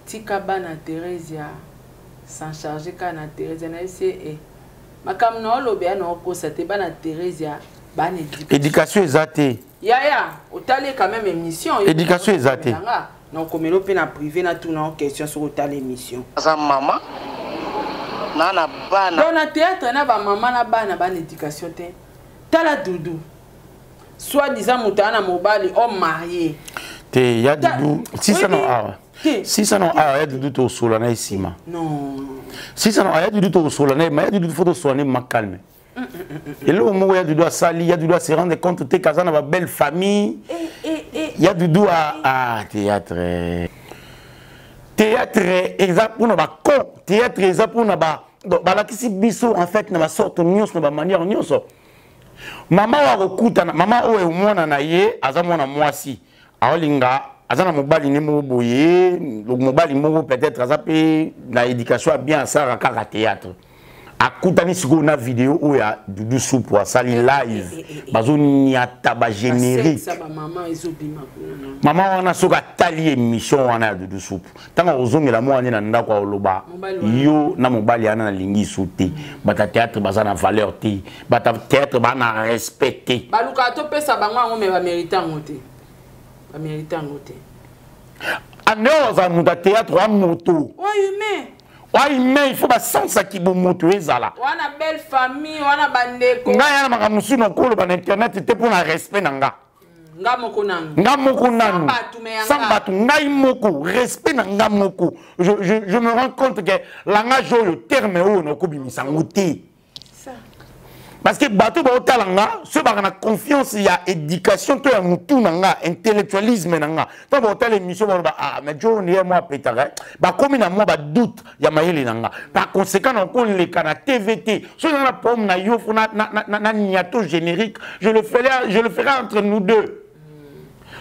tika bana Thérèse s'en charger ka na Thérèse na ese e makambo na olobe ya na okosa te bana Thérèse bana éducation. Éducation eza te. Yaya, otali quand même émission. Éducation eza te. Na okomelo pe na privé na tuna en question sur otali émission. Aza mama na na bana. Donc na théâtre na ba mama na bana bana éducation te. Tala Doudou. Soit disant moto na mobali homme marié. Te ya Doudou, si ça non ah. Si ça non ah ya Doudou to sola na isima. Non. Si ça non ah ya Doudou to sola na ma ya Doudou faut to sola na ma calme. Eloko moko ya Doudou asali, ya Doudou se rendre compte te kaza na ba belle famille. Ya Doudou a ah théâtre. Théâtre eza pona ba con, théâtre eza pona ba donc balakisi biso en fait na ba sorte nyonso na ba manière nyonso. Mama wa kokutana, mama oyo mwana na ye aza mwana mwasi. Aolinga aza na mobali ne moko boye, mobali moko peut-être aza pe na éducation bien asara kaka théâtre. Akutani sikoyo na video oyo ya Doudou Supu asali live bazo niata ba générique. Mama wana soki atali émission wana ya Doudou Supu ntango akozongela mwana na ndako akoloba yo na mobali wana nalingi su te. Bato ya théâtre baza na valeur te, bato ya théâtre baza na respect te. Balukaka topesa bango yango mais bamérite yango te, bamérite yango te. Ande oza moto ya théâtre wa moto. Oyo humain. Ouais, mais il faut ba sens ki bo moto ezala. Wana belle famille, wana bandeko. Nga yana makambo mosusu na koloba na internet te pour na respect na nga. Nga moko nanu. Nga moko nanu. Sans batu, mais ya Sans nga. batu, ngai moko, respect na nga moko. Je me rends compte que langage oyo, terme oyo na kobimisa ngo te. Ça. Parce que bato ba otala nga, ceux ba na confiance ya éducation to ya mutu na nga, intellectualisme na nga. To ba otala émission ba ba ah mais Joe ni moi pétara. Ba komi na moi ba doute ya mayele na nga. Par conséquent on kon le kana TVT. So na pomme na yo na na na na niato générique, je le ferai entre nous deux.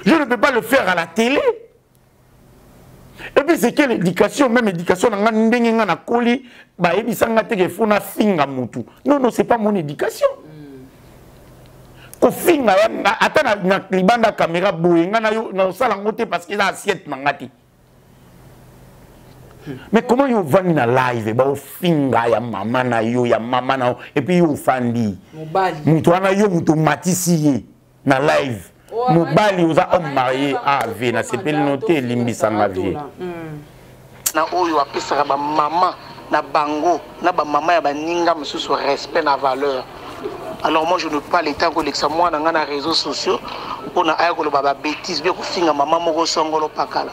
Je ne peux pas le faire à la télé. Et puis c'est quelle éducation, même éducation, nga ndenge nga na koli, ba yebisa nga te ke faut na finga mutu. Non, non, c'est pas mon éducation. Ko finga ya nga, ata na libanda caméra boye, nga na yo, na osala ngo te parce que eza assiette na nga te. Mais comment yo vandi na live, ba ofinga ya mama na yo, ya mama na yo, et puis yo ofandi. Mobali. Mutu wana yo mutu matisi ye na live. Oh, mobali oza ah, homme marié, ah, ah, vie, na ah, sepeli ah, no te, ah, limbisa nga ah, vie. ah, Na oyo apesaka ba mama na bango na bamama ya baninga mosusu respect na valeur. Alors moi, je ne pas le temps kolekisa mwana nga na réseaux sociaux mpona aya koloba babétise bie kofinga mama moko songolo pakala.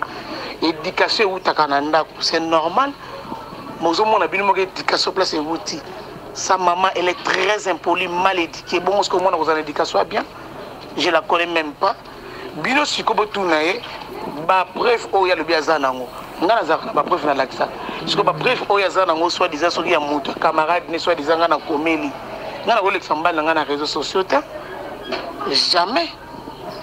Éducation eutaka na ndako, c'est normal. Mozomona bino moko éducation place euti. Sa maman, elle est très impolie, mal éduquée. Bongo soki omona kozala na éducation ya bien, je la connais même pas. Bino sikoyo botuna ye bapreuve oyo alobi aza nango. Nga nazalaka na bapreuve, nalakisaka sikoyo bapreuve oyo aza nango, soit disant soki ya moto camarade ne, soit disant nga nakomeli. Nga nakolekisa mobali na nga na réseaux sociaux te, jamais.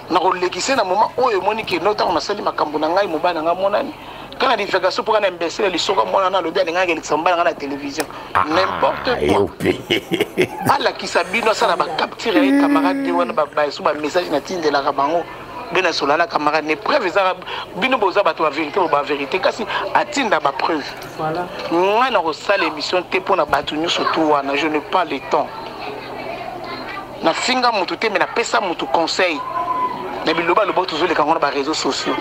Nakolekisa na moment oyo emoni ke no, ntango nasali makambo na ngai, mobali na ngai amonani kaka na divagation mpo kana imbécile lisoka mwana na alobi alingaki elekisa mobali na ngai na télévision. N'importe quoi. Alakisa bino, asala bacapture ya ye camarade te wana, baso bamessage natindelaka bango mpe nasola na camarade ne. Preuve ezaka bino boza bato ba vérité, bo ba vérité, kasi atinda bapreuve. Ngai na kosala émission te mpo na bato nyonso tu wana. Je n'ai pas le temps. Nafinga motu te, me napesa motu conseil na biloba loba tozoleka yango na baréseaux sociaux.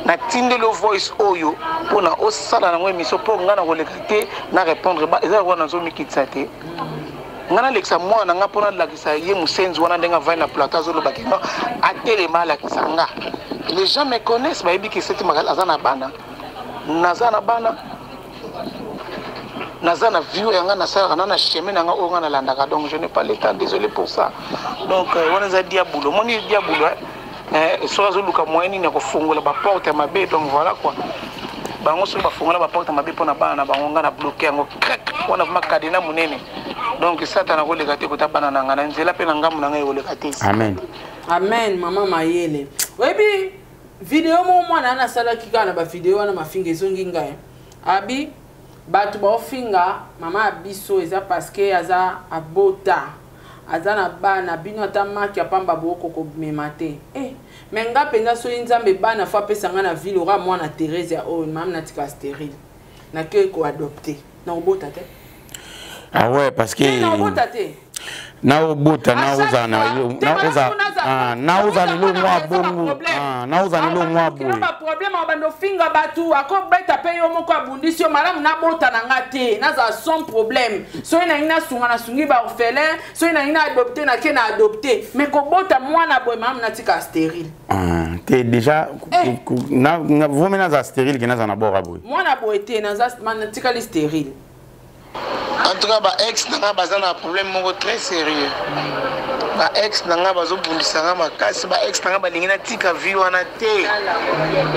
Natindeli yo voice oyo mpona osala nango émission, mpo ngai na koleka te na répondre. Eza wana nazomikitisa te. Ngai nalekisa mwana na ngai mpo nalakisa ye mosenzi wana ndenge avandi na plateau, azoloba keno atelema alakisa nga. Les gens me connaissent, bayebi ke seti aza na bana, naza na bana, naza na vie oyo nga nasalaka na chemin na nga oyo nga nalandaka. Donc je n'ai pas le temps, désolé pour ça. Donc wana eza diabolo. Omoni diabolo, soki azoluka moyen nini ya kofongola baporte ya mabe. Donc voilà quoi, bango soki bafongola baporte ya mabe mpo na bana na bango, nga na bloqué yango crac wana, vraiment cadenas monene. Donc Satana akoleka te kota bana na nga na nzela mpe na ngambo na ngai ekoleka te. Amen. Amen. Mama mayele, oyebi video moko mwana wana asalaki kaka na bavideo wana, mafinga ezongi ngai. Abi bato baofinga mama ya biso eza parce que aza abota, aza na bana. Bino ata maki ya pamba booko komema te. Eh, me nga mpenza soki Nzambe bana fo apesa nga na ville ora mwana Therese ya oyo mama natika stérile, nakei koadopte, nakobota te. Ah ouais, parce que nakobota te. Naobota, naozala naozala lelo mwa bongo, naozala lelo mwa boye. Baproblème abanda ofinga bato, akobeta mpe yo moko abundisi yo. Malamu nabota na nga te, nazala sans problème. Soki nangi nasunga, nasungi baorphelin. Soki nangi na adopte, nake na adopte. Mais kobota mwana boye, malamu natika stérile. Te, déjà vomi nazala stérile ke nazala na bora boye. Mwana boye te, natikali stérile. En tout cas, ba ex na nga baza na problème moko très sérieux. Ba ex na nga bazobundisa nga makasi. Ba ex na nga balingi natika vie wana te.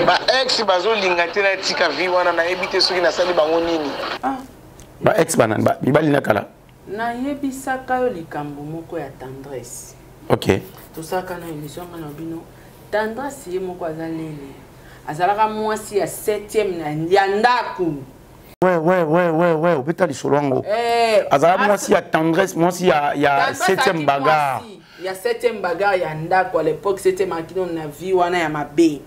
Ba ex bazolinga te natika vie wana. Nayebi te soki nasali bango nini. Ba ex banani? Mibali na kala? Nayebisaka yo likambo moko ya Tendresse. Tosalaka na émission nga na bino. Tendresse ye moko aza lele, azalaka mwasi ya 7e na ya ndako. Ouais, obeta lisolo yango. Azala mwasi ya Tendresse, mwasi ya 7e bagarre. Ya 7e bagarre ya ndako. À l'époque, 7e akino na vie wana ya mabe.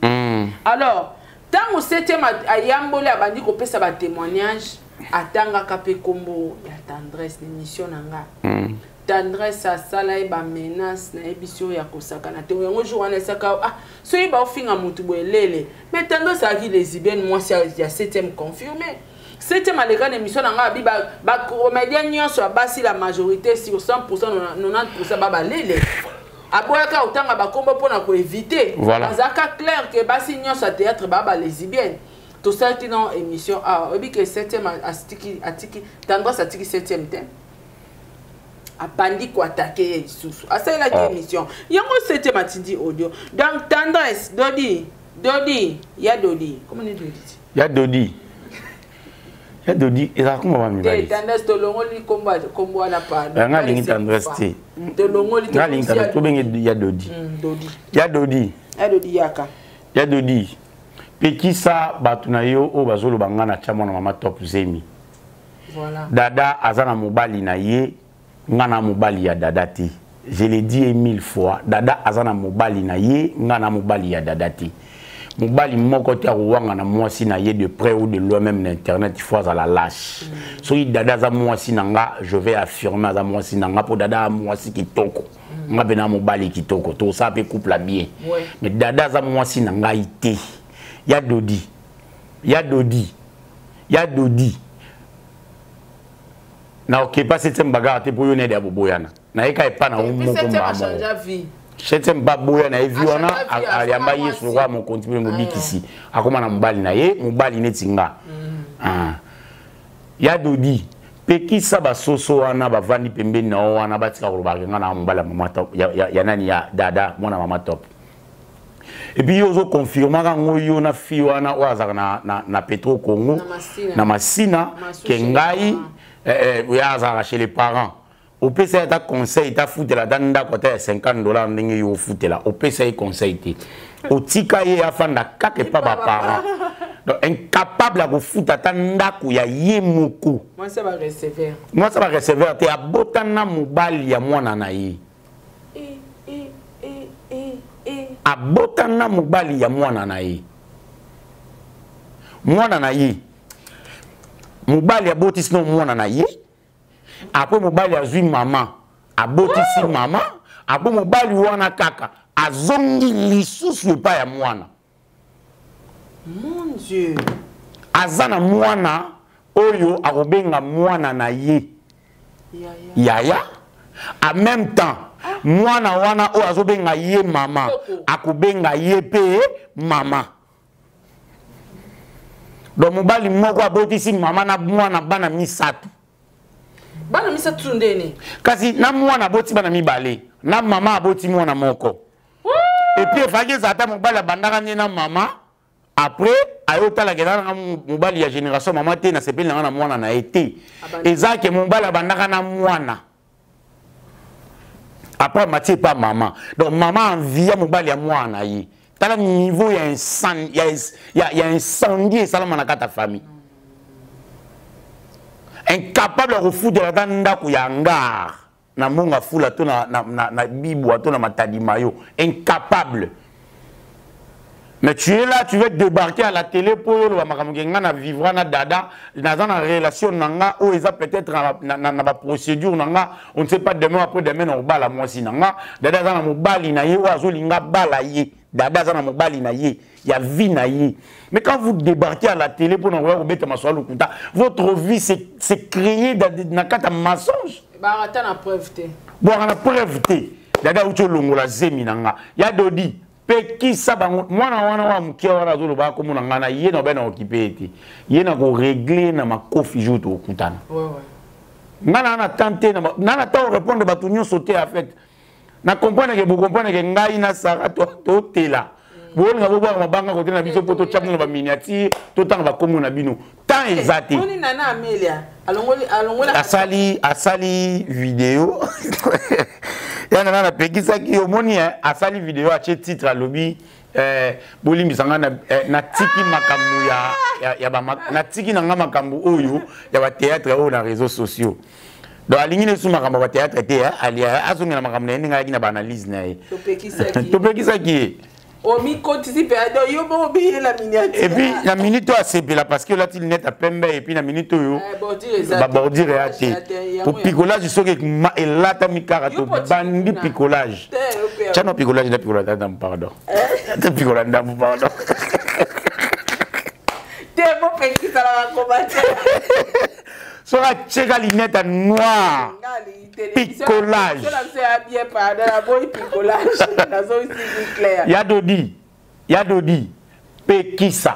Alors ntango 7e ayamboli, abandi kopesa batémoignage, atangaka mpe nkombo ya Tendresse na émission na nga. Tendresse asala ye bamenace, nayebisi oyo ya kosakana te. Yango jour wana esaka, ah, soki baofinga motu boye lele. Mais Tendresse azalaki lesbienne, mwasi ya 7e confirmé. 7e aleka na émission na ngai, abi bacomédien nyonso ya basi, la majorité sur 100, 90 babalele. Aboyaka kotanga bakombo mpona koéviter. Azalaka clair ke basi nyonso ya théâtre baa balesbienne. Tosalaki na émission awa. Oyebi ke 7e atiki, atiki Tendresse, atiki 7e te, abandi koattaquer ye lisusu, asalelaki émission yango. 7e atindi audio. Donc Tendresse, Dodi, Dodi ya Dodi, comment ni Dodi? Ya Dodi, ya Dodi ezalaka komba bamibali. Tendresse, tolongoli kombo wana, pardon. Nga alingi Tendresse te. Tolongoli. Nga alingi Tendresse, tobenge ya Dodi. Dodi. Ya Dodi. Ya Dodi, yaka. Ya Dodi, pekisa bato na yo oyo bazoloba nga na tia mwana mama Top zemi. Dada aza na mobali na ye, nga na mobali ya Dada te. Je l'ai dit mille fois, Dada aza na mobali na ye, nga na mobali ya Dada te. Mobali moko te akowanga na mwasi na ye de près ou de loin, même na internet, il faut azala lâche. Soki Dada aza mwasi na nga, je vais affirmer, aza mwasi na nga mpo Dada mwasi kitoko, nga mpe na mobali kitoko, tosala mpe couple ya bien. Mais Dada aza mwasi na ngai te. Ya Dodi, ya Dodi, ya Dodi. Na okepa 7e bagarre te mpo yo nede ya boboyana. Nayeka epa na yo moko mbala moko. 7e baboya na ye vie wana ayamba Yesu lokola mokonzi mpe mobikisi. Akoma na mobali na ye, mobali neti nga. Ah. Ya Dodi, pekisa basoso wana bavandi pembeni na yo wana batika kolobaka nga na mobali ya mama top ya, ya, ya nani ya dada mwana mama top. Et puis yo ozo confirmaka yango yo na fille wana oyo azalaka na, na, na Petro Congo na Masina ke ngai eh, eh, ya azalaka chez les parents opesa ye ata conseil te afutela ata ndako ata ya 50 dollar ndenge yo ofutela opesa ye conseil te otika ye afanda kaka epa baparent donc incapable ya kofuta ata ndako ya ye moko mwasi ya bareceveur mwasi ya bareceveur te abota na mobali ya mwana na ye eh, eh, eh, abota na mobali ya mwana na ye mwana na ye mobali abotisi no mwana na ye apres mobali azwi mama abotisi mama apres mobali wana kaka azongi lisusu epai ya mwana mon dieu aza na mwana oyo akobenga mwana na ye yaya, yaya. En même temps mwana wana oyo azobenga ye mama akobenga ye mpe mama donc mobali moko abotisi mama na mwana bana misato bana misato ndeni kasi na mwana aboti bana mibale na mama aboti mwana moko epuis efalaki ezala ata mobali abandaka nde na mama après aye otalaka eza nanga mobali ya génération mama te nasepeli nanga na mwana na ye te eza ke mobali abandaka na mwana après amati epa mama donc mama envia mobali ya mwana na ye tala niveau ya incendie ya, ya, ya incendie esalama na kati ya famille incapable ya kofutela ata ndako ya hangar na monga fula to na, na, na, na bibwa to na matadi mayo incapable mais tu es là tu veux débarquer à la télé po yo oloba makambo ke nga na vivra na dada naza na relation na nga oyo eza peut-être na, na, na, na baprocédure na nga on ne sait pas demain après demain na kobala mwasi na nga dada aza na mobali na ye oyo azolinga bala ye dada aza na mobali na ye ya vie na ye mais quand vous débarquez à la télé mpo na koya kobeta masolo lokuta votre vie c'est créé na kati ya mensonge ata na preuve te bwaka na preuve te dada auti olongola zemi na nga ya dodi pekisa bango mwana wana wa moke wana azoloba akomona ngai na ye na obe na okipe ye te ye na koregle na makofi jour tokokutana ngai naa na temps te naa na temps orépondre bato nyonso te en fait na comprendre ke bocomprendre ke ngai na sara totela bolinga bobwaka mabanga kote na biso mpo totya bino na baminiature totanga bakombo na bino temps eza te asali asali video ya nana napekisaki yo omoni asali video atie titre alobi eh, bolimbisa ngai eh, natiki makambo ya, ya, ya ba, natiki na ngai makambo oyo ya batheatre oyo na réseaux sociaux donc alingi na esu makambo ya batheatre te azongela makambo na ye ndenge ayaki na baanalyse na ye topekisaki ye omikotisi mpe ado yo bongo biyela miniature et puis na minute oyo asepela parce que olati lunette ya pembe et puis na minute oyo eh, babordure ya te po picolage soki elatami kaka tobandi picolage tiano picolage na picola ndambu pardon eh? te picola ndambu pardon te bopekisa na bakoma te soki atieka lunette ya noir picolage ya dodi ya dodi pekisa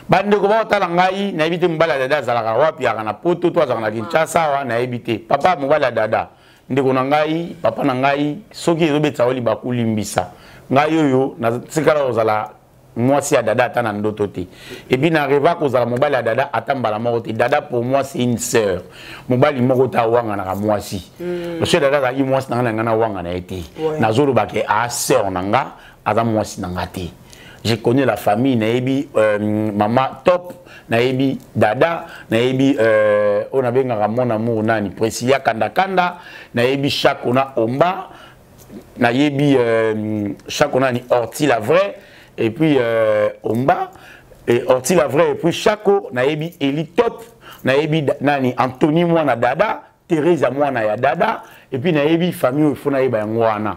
bandeko baotala ngai nayebi te mobali ya dada azalaka wapi aka na poto to azalaka na kinshasa awa nayebi te papa mobali ya dada ndeko na ngai papa na ngai soki ezobetisa yo libaku limbisa ngai oyo natikala kozala mwasi ya dada ata na ndoto te epuis na reva kozala mobali ya dada ata mbala moko te dada pour moi c'est une sœur mobali moko te awanganaka mwasi mm. parce dada azalaki mwasi na nga na nga nawangana ye te nazoloba ke a sœur na nga aza mwasi na nga te je connais la famille nayebi euh, mama top nayebi dada nayebi euh, oyo nabengaka mon amour nani priscilia kandakanda nayebi chako na omba nayebi euh, chako nani orti la vraie et puis euh, omba et orti la vraie et puis chako nayebi eli top nayebi nani anthony mwana dada theresa mwana ya dada et puis nayebi famille oyo fo nayeba yango wana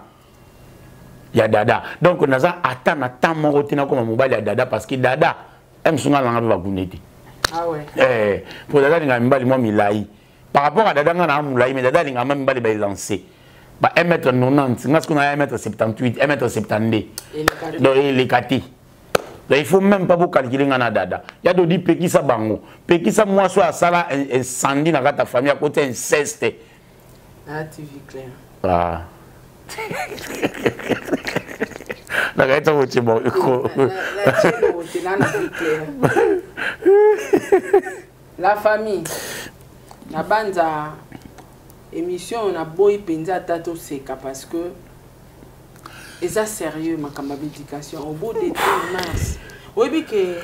ya dada donc naza ata na temps moko te nakoma mobali ya dada parce que dada emsunga nanga mpe bakune te Ah ouais. Eh, po dada alingaka mibali mwa milai par rapport à dada nga na molai mais dada alingaka mwa mibali baelance ba 1 mètre 90 nga sikoyo na 1 mètre 78 1 mètre 72 donc eleka te donc il faut même pas bocalcule nga na dada ya dodi pekisa bango pekisa mwasi oyo asala incendie na kati ya famille akoti inceste Ah, TV clair. Ah. nakaita kuti la famille nabanza émission naboyi mpenza ata toseka parce que eza sérieux makambo ya baéducation au bout de 2 mars oyebi ke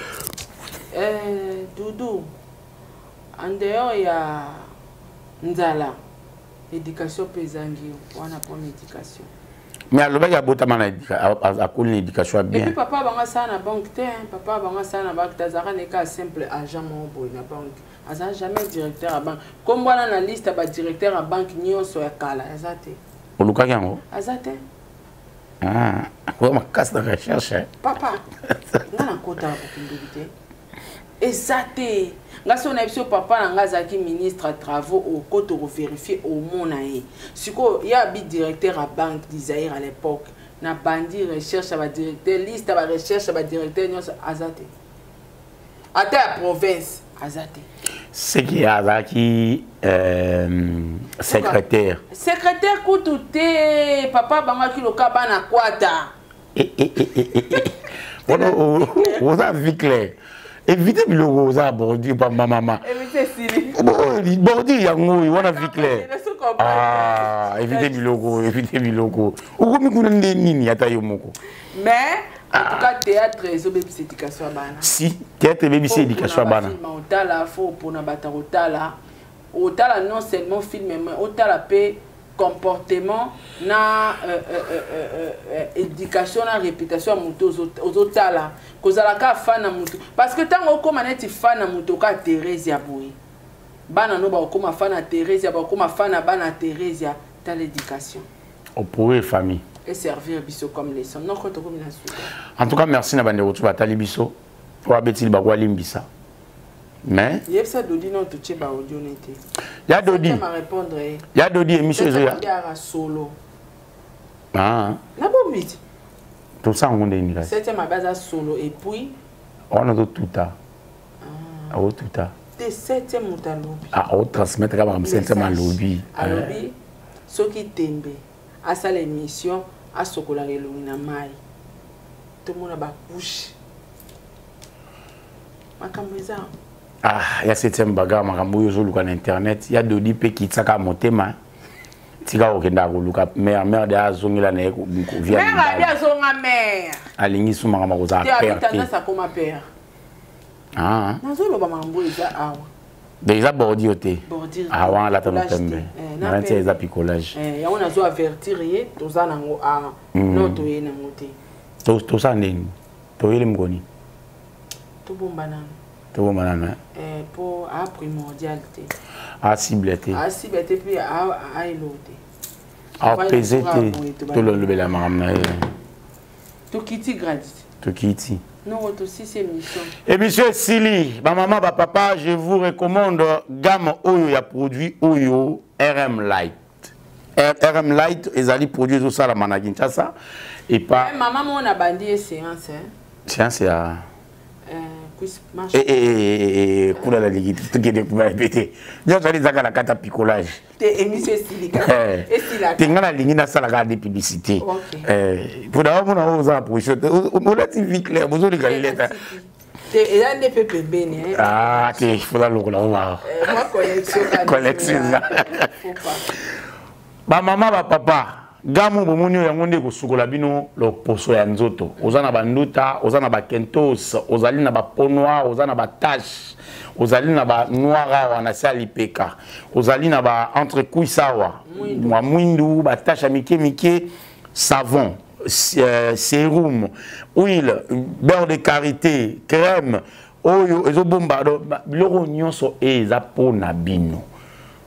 eh, dudu en dehors ya nzala education mpe ezangi wana pona education mais alobaki abotama na akoli na éducation ya bien epuis papa bango asala na banque te papa bango asala na banque te azalaka na eka simple agent moko boye na banque aza jamais directeur ya banque nkombo wana na liste ya badirecteur ya banque nyonso ya kala aza te olukaki yango aza te ah, oza makasi na recherche papa nga nakotaka kokindeli te eza te nga soki nayebi so papa na nga azalaki ministre ya travaux okota okoverifie omona ye sikoyo ye abi directeur ya banque du zaire à l'époque na bandi recherche ya badirecteur liste ya barecherche ya badirecteur nyonso aza te ata ya province aza te seki azalaki euh, secrétaire secrétaire kutu te papa bangaki loka bana kwata eh, eh, eh, wana oza vie claire évite biloko oza bordure pamba mama bordure yango oyo wana vie claire ah, évite biloko évite biloko okomi kuna nde nini ata yo moko mais en tout cas théâtre ezobebisa éducation ya bana si théâtre ebebisi éducation ya bana otala fo opona bato kotala otala non seulement film mais otala mpe comportement na euh, euh, euh, euh, euh éducation na réputation ya moto ozotala kozala kaka fan na moto parce que ntango okóma neti fan na moto oka theresia boye bana no bakokóma fan na theresia bakokóma fan na bana theresia tala éducation opoye famille et servir biso comme leçon noko tokomi na suka en tout cas merci na bandeko tu batali biso oyo abeti libaku alimbisa mais yebisa dodi non totie ba audio ne te ya dodi ya dodi émission ezoya solo ah na bombi ti tosala yango ndenge nini kasi septième abe aza solo et puis wana ozotuta ah. otuta te septième moto alobi ah otransmettre kaka makambo septième alobi alobi eh. soki tembe asala émission asokolaka elongi na mai tomona bacouche makambo eza ah ya septième bagarre makambo oyo ozoluka na internet ya dodi mpe kitisaka motema tika kokendaka koluka mare mare de azongela na ye azonga mare alingi su makambo akozala père te akoma père ah. nazoloba makambo eza awa donc eza bordure te ah wana alata na pembe eh, na nti eza picolage eh, yango nazo avertir ye toza nango awa hmm. non toye nango te tosala ndeni toyeli mokoni tobomba nanu tobomba nanu eh? eh, po a primordial te a cible te a cible te puis a elo te apese te tololobela makambo na ye tokiti gradi tokiti noko tosisi émission émission esili bamama bapapa je vous recommande gamme oyo ya produit oyo rm light rm light ezali produit ezosalama na kinshasa epa eh, mama moko na bandi ye séance hein? séance ya eh, eh, eh, eh, kuna na lingi tokende kuna ebe te nyonso wana ezaka na kati ya picolage te ngai nalingi nasala kaka de publicité mpo na omona oyo oza na position te olati vie claire bozolinga lileta te eza nde mpe pembeni ah te faut nalokola ngo mwa connexion eza bamama bapapa gamu bomoni oyo yango nde ekosukola bino loposo ya nzoto oza na banduta oza na bakentos ozali na bapeau noire oza na batache ozali na banoir awa na se ya lipeka ozali na ba entre cuisse awa mwa mwindu batache ya mike mike savon euh, sérum huile beurre de karité crème oyo ezobomba biloko nyonso e eza mpo na bino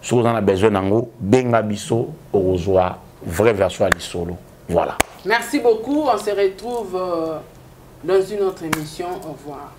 soki oza na besoin nango benga biso okozwa vraie version ya lisolo voilà merci beaucoup on se retrouve euh, dans une autre émission au revoir.